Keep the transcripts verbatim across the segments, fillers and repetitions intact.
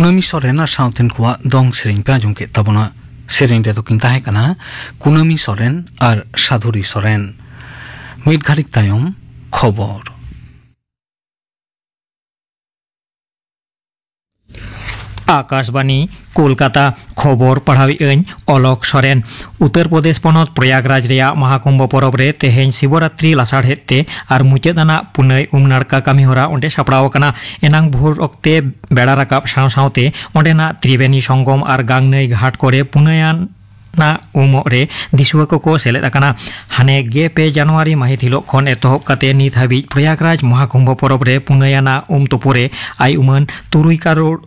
ᱠᱩᱱᱟᱹᱢᱤ ᱥᱚᱨᱮᱱ ᱟᱨ ᱥᱟᱶᱛᱮᱱ ᱠᱚᱣᱟᱜ ᱫᱚᱝ ᱥᱮᱨᱮᱧ ᱯᱮ ᱟᱸᱡᱚᱢ ᱠᱮᱫ ᱛᱟᱵᱚᱱᱟ᱾ ᱥᱮᱨᱮᱧ ᱨᱮᱫᱚ ᱠᱤᱱ ᱛᱟᱦᱮᱸ ᱠᱟᱱᱟ ᱠᱩᱱᱟᱹᱢᱤ ᱥᱚᱨᱮᱱ ᱟᱨ ᱥᱟᱫᱷᱩᱨᱤ ᱥᱚᱨᱮᱱ᱾ ᱢᱤᱫ ᱜᱷᱟᱹᱲᱤᱡ ᱛᱟᱭᱚᱢ ᱠᱷᱚᱵᱚᱨ᱾ ᱟᱠᱟᱥᱵᱟᱱᱤ, ᱠᱳᱞᱠᱟᱛᱟ᱾ ᱠᱷᱚᱵᱚᱨ ᱯᱟᱲᱦᱟᱣᱮᱫ ᱟᱹᱧ ᱚᱞᱚᱠ ᱥᱚᱨᱮᱱ᱾ ᱩᱛᱛᱚᱨ ᱯᱨᱚᱫᱮᱥ ᱯᱚᱱᱚᱛ ᱯᱨᱚᱭᱟᱜᱽᱨᱟᱡᱽ ᱨᱮᱭᱟᱜ ᱢᱟᱦᱟᱠᱩᱢᱵᱷᱚ ᱯᱚᱨᱚᱵᱽ ᱨᱮ ᱛᱮᱦᱮᱧ ᱥᱤᱵᱚᱨᱟᱛᱨᱤ ᱞᱟᱥᱟᱲᱦᱮᱫ ᱛᱮ ᱟᱨ ᱢᱩᱪᱟᱹᱫ ᱟᱱᱟᱜ ᱯᱩᱱᱟᱹᱭ ᱩᱢ ᱱᱟᱲᱠᱟ ᱠᱟᱹᱢᱤᱦᱚᱨᱟ ᱚᱸᱰᱮ ᱥᱟᱯᱲᱟᱣ ᱟᱠᱟᱱᱟ᱾ ᱮᱱᱟᱝ ᱵᱷᱳᱨ ᱚᱠᱛᱮ ᱵᱮᱲᱟ ᱨᱟᱠᱟᱵ ᱥᱟᱶ ᱥᱟᱶᱛᱮ ᱚᱸᱰᱮᱱᱟᱜ ᱛᱨᱤᱵᱮᱱᱤ ᱥᱚᱝᱜᱚᱢ ᱟᱨ ᱜᱟᱝᱱᱟᱹᱭ ᱜᱷᱟᱴ ᱠᱚᱨᱮ ᱯᱩᱱᱟᱹᱭᱟᱱ ᱱᱟᱜ ᱩᱢᱚᱜ ᱨᱮ ᱫᱤᱥᱩᱣᱟᱹ ᱠᱚᱠᱚ ᱥᱮᱞᱮᱫ ᱟᱠᱟᱱᱟ᱾ ᱦᱟᱱᱮ ᱜᱮ ᱯᱮ ᱡᱟᱱᱩᱣᱟᱨᱤ ᱢᱟᱹᱦᱤᱛ ᱦᱤᱞᱳᱜ ᱠᱷᱚᱱ ᱮᱛᱚᱦᱚᱵ ᱠᱟᱛᱮ ᱱᱤᱛ ᱦᱟᱹᱵᱤᱡ ᱯᱨᱚᱭᱟᱜᱽᱨᱟᱡᱽ ᱢᱚᱦᱟᱠᱩᱢᱵᱷᱚ ᱯᱚᱨᱚᱵᱽ ᱨᱮ ᱯᱩᱱᱟᱹᱭ ᱟᱱᱟᱜ ᱩᱢ ᱛᱩᱯᱩ ᱨᱮ ᱟᱭ ᱩᱢᱟᱹᱱ ᱛᱩᱨᱩᱭ ᱠᱟᱨᱳᱲ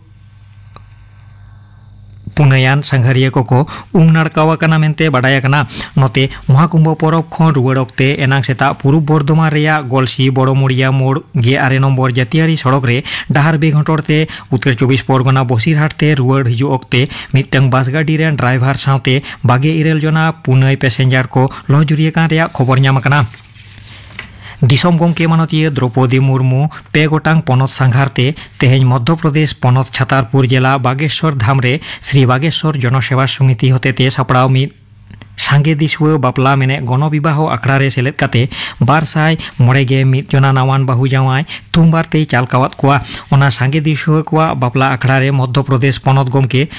ᱯᱩᱱᱟᱹᱭᱟᱱ ᱥᱟᱸᱜᱷᱟᱨᱤᱭᱟᱹ ᱠᱚᱠᱚ ᱩᱢ ᱱᱟᱲᱠᱟᱣ ᱟᱠᱟᱱᱟ ᱢᱮᱱᱛᱮ ᱵᱟᱰᱟᱭ ᱟᱠᱟᱱᱟ᱾ ᱱᱚᱛᱮ ᱢᱚᱦᱟᱠᱩᱢᱵᱷᱚ ᱯᱚᱨᱚᱵᱽ ᱠᱷᱚᱱ ᱨᱩᱣᱟᱹᱲ ᱚᱠᱛᱮ ᱮᱱᱟᱝ ᱥᱮᱛᱟᱜ ᱯᱩᱨᱩᱵ ᱵᱚᱨᱫᱷᱚᱢᱟᱱ ᱨᱮᱭᱟᱜ ᱜᱚᱞᱥᱤ ᱵᱚᱲᱚᱢᱩᱲᱤᱭᱟ ᱢᱳᱲ ᱜᱮ ᱟᱨᱮ ᱱᱚᱢᱵᱚᱨ ᱡᱟᱹᱛᱤᱭᱟᱹᱨᱤ ᱥᱚᱲᱚᱠ ᱨᱮ ᱰᱟᱦᱟᱨ ᱵᱮᱜᱷᱚᱸᱴᱚᱲ ᱛᱮ ᱩᱛᱛᱚᱨ ᱪᱚᱵᱵᱤᱥ ᱯᱚᱨᱜᱚᱱᱟ ᱵᱚᱥᱤᱨᱦᱟᱴ ᱛᱮ ᱨᱩᱣᱟᱹᱲ ᱦᱤᱡᱩᱜ ᱚᱠᱛᱮ ᱢᱤᱫᱴᱟᱝ ᱵᱟᱥ ᱜᱟᱹᱰᱤ ᱨᱮᱱ ᱰᱨᱟᱭᱵᱷᱟᱨ ᱥᱟᱶᱛᱮ ᱵᱟᱜᱮ ᱤᱨᱟᱹᱞ ᱡᱚᱱᱟ ᱯᱩᱱᱟᱹᱭ ᱯᱮᱥᱮᱧᱡᱟᱨ ᱠᱚ ᱞᱚᱦᱚᱡᱩᱨᱤ ᱟᱠᱟᱱ ᱨᱮᱭᱟᱜ ᱠᱷᱚᱵᱚᱨ ᱧᱟᱢ ᱟᱠᱟᱱᱟ᱾ ᱫᱤᱥᱚᱢ ᱜᱚᱢᱠᱮ ᱢᱟᱱᱚᱛᱤᱭᱟᱹ ᱫᱨᱚᱯᱚᱫᱤ ᱢᱩᱨᱢᱩ ᱯᱮ ᱜᱚᱴᱟᱝ ᱯᱚᱱᱚᱛ ᱥᱟᱸᱜᱷᱟᱨ ᱛᱮ ᱛᱮᱦᱮᱧ ᱢᱚᱫᱽᱫᱷᱚ ᱯᱨᱚᱫᱮᱥ ᱯᱚᱱᱚᱛ ᱪᱷᱟᱛᱟᱨᱯᱩᱨ ᱡᱮᱞᱟ ᱵᱟᱜᱮᱥᱣᱚᱨ ᱫᱷᱟᱢ ᱨᱮ ᱥᱨᱤ ᱵᱟᱜᱮᱥᱣᱚᱨ ᱡᱚᱱᱚ ᱥᱮᱵᱟ ᱥᱚᱢᱤᱛᱤ ᱦᱚᱛᱮᱛᱮ ᱥᱟᱯᱲᱟᱣ ᱢᱤᱫ ᱥᱟᱸᱜᱮ ᱫᱤᱥᱩᱣᱟᱹ ᱵᱟᱯᱞᱟ ᱢᱮᱱᱮᱫ ᱜᱚᱱᱚ ᱵᱤᱵᱟᱦᱚ ᱟᱠᱷᱲᱟ ᱨᱮ ᱥᱮᱞᱮᱫ ᱠᱟᱛᱮ ᱵᱟᱨ ᱥᱟᱭ ᱢᱚᱬᱮ ᱜᱮ ᱢᱤᱫ ᱡᱚᱱᱟ ᱱᱟᱣᱟᱱ ᱵᱟᱹᱦᱩ ᱡᱟᱶᱟᱭ ᱛᱩᱢᱵᱟᱨ ᱛᱮᱭ ᱪᱟᱞ ᱠᱟᱣᱟᱫ ᱠᱚᱣᱟ᱾ ᱚᱱᱟ ᱥᱟᱸᱜᱮ ᱫᱤᱥᱩᱣᱟᱹ ᱠᱚᱣᱟᱜ ᱵᱟᱯᱞᱟ ᱟᱠᱷᱲᱟ ᱨᱮ ᱢᱚᱫᱽᱫᱷᱚ ᱯᱨᱚᱫᱮᱥ ᱯᱚᱱᱚᱛ ᱜᱚᱢᱠᱮ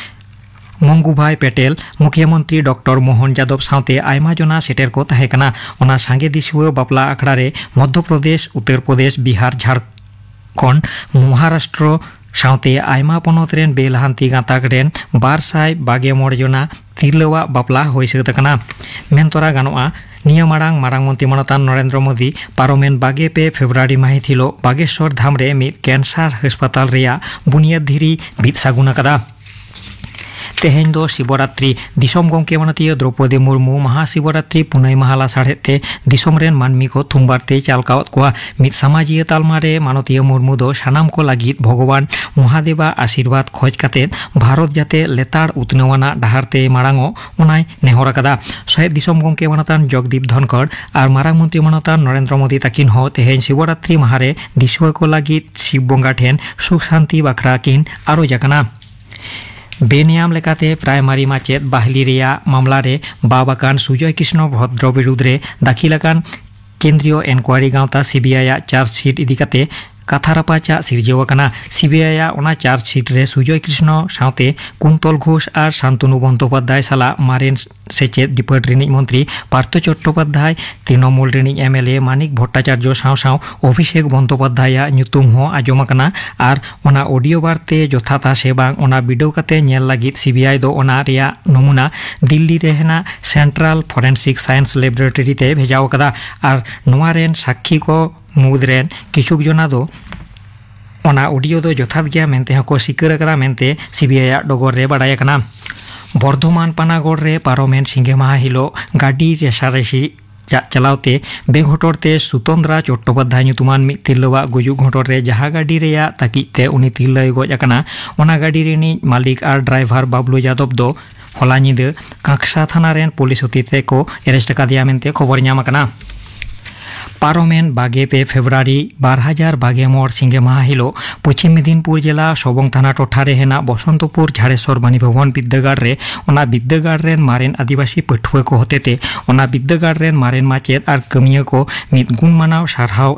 ᱢᱚᱝᱜᱩᱵᱷᱟᱭ ᱯᱮᱴᱮᱞ, ᱢᱩᱠᱷᱭᱟᱹᱢᱚᱱᱛᱨᱤ ᱰᱚᱠᱴᱚᱨ ᱢᱳᱦᱚᱱ ᱡᱟᱫᱚᱵ ᱥᱟᱶᱛᱮ ᱟᱭᱢᱟ ᱡᱚᱱᱟ ᱥᱮᱴᱮᱨ ᱠᱚ ᱛᱟᱦᱮᱸ ᱠᱟᱱᱟ᱾ ᱚᱱᱟ ᱥᱟᱸᱜᱮ ᱫᱤᱥᱩᱣᱟᱹ ᱵᱟᱯᱞᱟ ᱟᱠᱷᱲᱟ ᱨᱮ ᱢᱚᱫᱽᱫᱷᱚ ᱯᱨᱚᱫᱮᱥ, ᱩᱛᱛᱚᱨ ᱯᱨᱚᱫᱮᱥ, ᱵᱤᱦᱟᱨ, ᱡᱷᱟᱲᱠᱷᱚᱸᱰ, ᱢᱚᱦᱟᱨᱟᱥᱴᱨᱚ ᱥᱟᱶᱛᱮ ᱟᱭᱢᱟ ᱯᱚᱱᱚᱛ ᱨᱮᱱ ᱵᱮᱞᱟᱦᱟᱱᱛᱤ ᱜᱟᱸᱛᱟᱠ ᱨᱮᱱ ᱵᱟᱨ ᱥᱟᱭ ᱵᱟᱜᱮ ᱢᱚᱬᱮ ᱡᱚᱱᱟ ᱛᱤᱨᱞᱟᱹᱣᱟᱜ ᱵᱟᱯᱞᱟ ᱦᱩᱭ ᱥᱟᱹᱛ ᱟᱠᱟᱱᱟ᱾ ᱢᱮᱱ ᱛᱚᱨᱟ ᱜᱟᱱᱚᱜᱼᱟ, ᱱᱤᱭᱟᱹ ᱢᱟᱲᱟᱝ ᱢᱟᱨᱟᱝ ᱢᱚᱱᱛᱨᱤ ᱢᱟᱱᱚᱛᱟᱱ ᱱᱚᱨᱮᱱᱫᱨᱚ ᱢᱳᱫᱤ ᱯᱟᱨᱚᱢᱮᱱ ᱵᱟᱜᱮ ᱯᱮ ᱯᱷᱮᱵᱽᱨᱩᱣᱟᱨᱤ ᱢᱟᱹᱦᱤᱛ ᱦᱤᱞᱳᱜ ᱵᱟᱜᱮᱥᱣᱚᱨ ᱫᱷᱟᱢ ᱨᱮ ᱢᱤᱫ ᱠᱮᱱᱥᱟᱨ ᱦᱟᱥᱯᱟᱛᱟᱞ ᱨᱮᱭᱟᱜ ᱵᱩᱱᱤᱭᱟᱹᱫᱽ ᱫᱷᱤᱨᱤ ᱵᱤᱫ ᱥᱟᱹᱜᱩᱱ ᱟᱠᱟᱫᱟ᱾ ᱛᱮᱦᱮᱧ ᱫᱚ ᱥᱤᱵᱚᱨᱟᱛᱨᱤ᱾ ᱫᱤᱥᱚᱢ ᱜᱚᱢᱠᱮ ᱢᱟᱱᱚᱛᱤᱭᱟᱹ ᱫᱨᱚᱯᱚᱫᱤ ᱢᱩᱨᱢᱩ ᱢᱟᱦᱟ ᱥᱤᱵᱚᱨᱟᱛᱨᱤ ᱯᱩᱱᱟᱹᱭ ᱢᱟᱦᱟ ᱞᱟᱥᱟᱲᱦᱮᱫ ᱛᱮ ᱫᱤᱥᱚᱢ ᱨᱮᱱ ᱢᱟᱹᱱᱢᱤ ᱠᱚ ᱛᱷᱩᱢᱵᱟᱨ ᱛᱮᱭ ᱪᱟᱞ ᱠᱟᱣᱟᱫ ᱠᱚᱣᱟ᱾ ᱢᱤᱫ ᱥᱟᱢᱟᱡᱤᱭᱟᱹ ᱛᱟᱞᱢᱟ ᱨᱮ ᱢᱟᱱᱚᱛᱤᱭᱟᱹ ᱢᱩᱨᱢᱩ ᱫᱚ ᱥᱟᱱᱟᱢ ᱠᱚ ᱞᱟᱹᱜᱤᱫ ᱵᱷᱚᱜᱚᱵᱟᱱ ᱢᱚᱦᱟᱫᱮᱵᱟᱜ ᱟᱥᱤᱨᱵᱟᱫᱽ ᱠᱷᱚᱡᱽ ᱠᱟᱛᱮ ᱵᱷᱟᱨᱚᱛ ᱡᱟᱛᱮ ᱞᱮᱛᱟᱲ ᱩᱛᱱᱟᱹᱣ ᱟᱱᱟᱜ ᱰᱟᱦᱟᱨ ᱛᱮ ᱢᱟᱲᱟᱝ ᱚᱜ, ᱚᱱᱟᱭ ᱱᱮᱦᱚᱨ ᱟᱠᱟᱫᱟ᱾ ᱥᱚᱦᱮᱫ ᱫᱤᱥᱚᱢ ᱜᱚᱢᱠᱮ ᱢᱟᱱᱚᱛᱟᱱ ᱡᱚᱜᱽᱫᱤᱯ ᱫᱷᱚᱱᱠᱚᱲ ᱟᱨ ᱢᱟᱨᱟᱝ ᱢᱚᱱᱛᱨᱤ ᱢᱟᱱᱚᱛᱟᱱ ᱱᱚᱨᱮᱱᱫᱨᱚ ᱢᱳᱫᱤ ᱛᱟᱹᱠᱤᱱ ᱦᱚᱸ ᱛᱮᱦᱮᱧ ᱥᱤᱵᱚᱨᱟᱛᱨᱤ ᱢᱟᱦᱟ ᱨᱮ ᱫᱤᱥᱩᱣᱟᱹ ᱠᱚ ᱞᱟᱹᱜᱤᱫ ᱥᱤᱵ ᱵᱚᱸᱜᱟ ᱴᱷᱮᱱ ᱥᱩᱠ ᱥᱟᱱᱛᱤ ᱵᱟᱠᱷᱨᱟ ᱠᱤᱱ ᱟᱨᱚᱡ ᱟᱠᱟᱱᱟ᱾ ᱵᱮᱱᱤᱭᱟᱢ ᱞᱮᱠᱟᱛᱮ ᱯᱨᱟᱭᱢᱟᱨᱤ ᱢᱟᱪᱮᱫ ᱵᱟᱦᱞᱤ ᱨᱮᱭᱟᱜ ᱢᱟᱢᱞᱟ ᱨᱮ ᱵᱟᱵ ᱟᱠᱟᱱ ᱥᱩᱡᱚᱭ ᱠᱨᱤᱥᱱᱚ ᱵᱷᱚᱫᱨᱚ ᱵᱤᱨᱩᱫᱽ ᱨᱮ ᱫᱟᱹᱠᱷᱤᱞ ᱟᱠᱟᱱ ᱠᱮᱱᱫᱨᱤᱭᱚ ᱮᱱᱠᱣᱟᱨᱤ ᱜᱟᱶᱛᱟ ᱥᱤᱵᱤᱟᱭ ᱟᱜ ᱪᱟᱨᱡᱽᱥᱤᱴ ᱤᱫᱤ ᱠᱟᱛᱮ ᱠᱟᱛᱷᱟ ᱨᱟᱯᱟᱪᱟᱜ ᱥᱤᱨᱡᱟᱹᱣ ᱟᱠᱟᱱᱟ᱾ ᱥᱤᱵᱤᱟᱭ ᱟᱜ ᱚᱱᱟ ᱪᱟᱨᱡᱽᱥᱤᱴ ᱨᱮ ᱥᱩᱡᱚᱭ ᱠᱨᱤᱥᱱᱚ ᱥᱟᱶᱛᱮ ᱠᱩᱱᱛᱚᱞ ᱜᱷᱳᱥ ᱟᱨ ᱥᱟᱱᱛᱚᱱᱩ ᱵᱚᱱᱫᱳᱯᱟᱫᱽᱫᱷᱟᱭ ᱥᱟᱞᱟᱜ ᱢᱟᱨᱮᱱ ᱥᱮᱪᱮᱫ ᱰᱤᱯᱟᱨᱴ ᱨᱤᱱᱤᱡ ᱢᱚᱱᱛᱨᱤ ᱯᱟᱨᱛᱷᱚ ᱪᱚᱴᱴᱳᱯᱟᱫᱽᱫᱷᱟᱭ, ᱛᱨᱤᱱᱚᱢᱩᱞ ᱨᱤᱱᱤᱡ ᱮᱢᱮᱞᱮ ᱢᱟᱱᱤᱠ ᱵᱷᱚᱴᱴᱟᱪᱟᱨᱡᱚ ᱥᱟᱶ ᱥᱟᱶ ᱚᱵᱷᱤᱥᱮᱠ ᱵᱚᱱᱫᱳᱯᱟᱫᱽᱫᱷᱟᱭᱟᱜ ᱧᱩᱛᱩᱢ ᱦᱚᱸ ᱟᱸᱡᱚᱢ ᱟᱠᱟᱱᱟ᱾ ᱟᱨ ᱚᱱᱟ ᱚᱰᱤᱭᱳ ᱵᱟᱨᱛᱮ ᱡᱚᱛᱷᱟᱛᱟ ᱥᱮ ᱵᱟᱝ, ᱚᱱᱟ ᱵᱤᱰᱟᱹᱣ ᱠᱟᱛᱮ ᱧᱮᱞ ᱞᱟᱹᱜᱤᱫ ᱥᱤᱵᱤᱟᱭ ᱫᱚ ᱚᱱᱟ ᱨᱮᱭᱟᱜ ᱱᱚᱢᱩᱱᱟ ᱫᱤᱞᱞᱤ ᱨᱮ ᱦᱮᱱᱟᱜ ᱥᱮᱱᱴᱨᱟᱞ ᱯᱷᱚᱨᱮᱱᱥᱤᱠ ᱥᱟᱭᱮᱱᱥ ᱞᱮᱵᱚᱨᱮᱴᱚᱨᱤ ᱛᱮ ᱵᱷᱮᱡᱟᱣ ᱟᱠᱟᱫᱟ᱾ ᱟᱨ ᱱᱚᱣᱟ ᱨᱮᱱ ᱥᱟᱹᱠᱷᱤ ᱠᱚ ᱢᱩᱫᱽ ᱨᱮᱱ ᱠᱤᱪᱷᱩᱠ ᱡᱚᱱᱟ ᱫᱚ ᱚᱱᱟ ᱚᱰᱤᱭᱳ ᱫᱚ ᱡᱚᱛᱷᱟᱛ ᱜᱮᱭᱟ ᱢᱮᱱᱛᱮ ᱦᱚᱸᱠᱚ ᱥᱤᱠᱟᱹᱨ ᱟᱠᱟᱫᱟ ᱢᱮᱱᱛᱮ ᱥᱤᱵᱤᱟᱭ ᱟᱜ ᱰᱚᱜᱚᱨ ᱨᱮ ᱵᱟᱰᱟᱭ ᱟᱠᱟᱱᱟ᱾ ᱵᱚᱨᱫᱷᱚᱢᱟᱱ ᱯᱟᱱᱟᱜᱚᱲ ᱨᱮ ᱯᱟᱨᱚᱢᱮᱱ ᱥᱤᱸᱜᱮ ᱢᱟᱦᱟ ᱦᱤᱞᱳᱜ ᱜᱟᱹᱰᱤ ᱨᱮᱥᱟᱨᱮᱥᱤ ᱪᱟᱜ ᱪᱟᱞᱟᱣ ᱛᱮ ᱵᱮᱜᱷᱚᱴᱚᱨ ᱛᱮ ᱥᱩᱛᱚᱱᱫᱨᱟ ᱪᱚᱴᱴᱳᱯᱟᱫᱽᱫᱷᱟᱭ ᱧᱩᱛᱩᱢᱟᱱ ᱢᱤᱫ ᱛᱤᱨᱞᱟᱹᱣᱟᱜ ᱜᱩᱡᱩᱜ ᱜᱷᱚᱴᱚᱨ ᱨᱮ ᱡᱟᱦᱟᱸ ᱜᱟᱹᱰᱤ ᱨᱮᱭᱟᱜ ᱛᱟᱹᱠᱤᱡ ᱛᱮ ᱩᱱᱤ ᱛᱤᱨᱞᱟᱹᱭ ᱜᱚᱡ ᱟᱠᱟᱱᱟ, ᱚᱱᱟ ᱜᱟᱹᱰᱤ ᱨᱤᱱᱤᱡ ᱢᱟᱹᱞᱤᱠ ᱟᱨ ᱰᱨᱟᱭᱵᱷᱟᱨ ᱵᱟᱵᱞᱩ ᱡᱟᱫᱚᱵ ᱫᱚ ᱦᱚᱞᱟ ᱧᱤᱫᱟᱹ ᱠᱟᱸᱠᱥᱟ ᱛᱷᱟᱱᱟ ᱨᱮᱱ ᱯᱩᱞᱤᱥ ᱦᱚᱛᱮᱛᱮ ᱠᱚ ᱮᱨᱮᱥᱴ ᱟᱠᱟᱫᱮᱭᱟ ᱢᱮᱱᱛᱮ ᱠᱷᱚᱵᱚᱨ ᱧᱟᱢ ᱟᱠᱟᱱᱟ᱾ ᱯᱟᱨᱚᱢᱮᱱ ᱵᱟᱜᱮ ᱯᱮ ᱯᱷᱮᱵᱽᱨᱩᱣᱟᱨᱤ ᱵᱟᱨ ᱦᱟᱡᱟᱨ ᱵᱟᱜᱮ ᱢᱚᱬ ᱥᱤᱸᱜᱮ ᱢᱟᱦᱟ ᱦᱤᱞᱳᱜ ᱯᱚᱪᱷᱤᱢ ᱢᱮᱫᱤᱱᱯᱩᱨ ᱡᱮᱞᱟ ᱥᱚᱵᱚᱝ ᱛᱷᱟᱱᱟ ᱴᱚᱴᱷᱟ ᱨᱮ ᱦᱮᱱᱟᱜ ᱵᱚᱥᱚᱱᱛᱚᱯᱩᱨ ᱡᱷᱟᱲᱮᱥᱚᱨ ᱵᱟᱱᱤ ᱵᱷᱚᱵᱚᱱ ᱵᱤᱫᱽᱫᱟᱹᱜᱟᱲ ᱨᱮ ᱚᱱᱟ ᱵᱤᱫᱽᱫᱟᱹᱜᱟᱲ ᱨᱮᱱ ᱢᱟᱨᱮᱱ ᱟᱹᱫᱤᱵᱟᱹᱥᱤ ᱯᱟᱹᱴᱷᱩᱣᱟᱹ ᱠᱚ ᱦᱚᱛᱮᱛᱮ ᱚᱱᱟ ᱵᱤᱫᱽᱫᱟᱹᱜᱟᱲ ᱨᱮᱱ ᱢᱟᱨᱮᱱ ᱢᱟᱪᱮᱫ ᱟᱨ ᱠᱟᱹᱢᱤᱭᱟᱹ ᱠᱚ ᱢᱤᱫ ᱜᱩᱱ ᱢᱟᱱᱟᱣ ᱥᱟᱨᱦᱟᱣ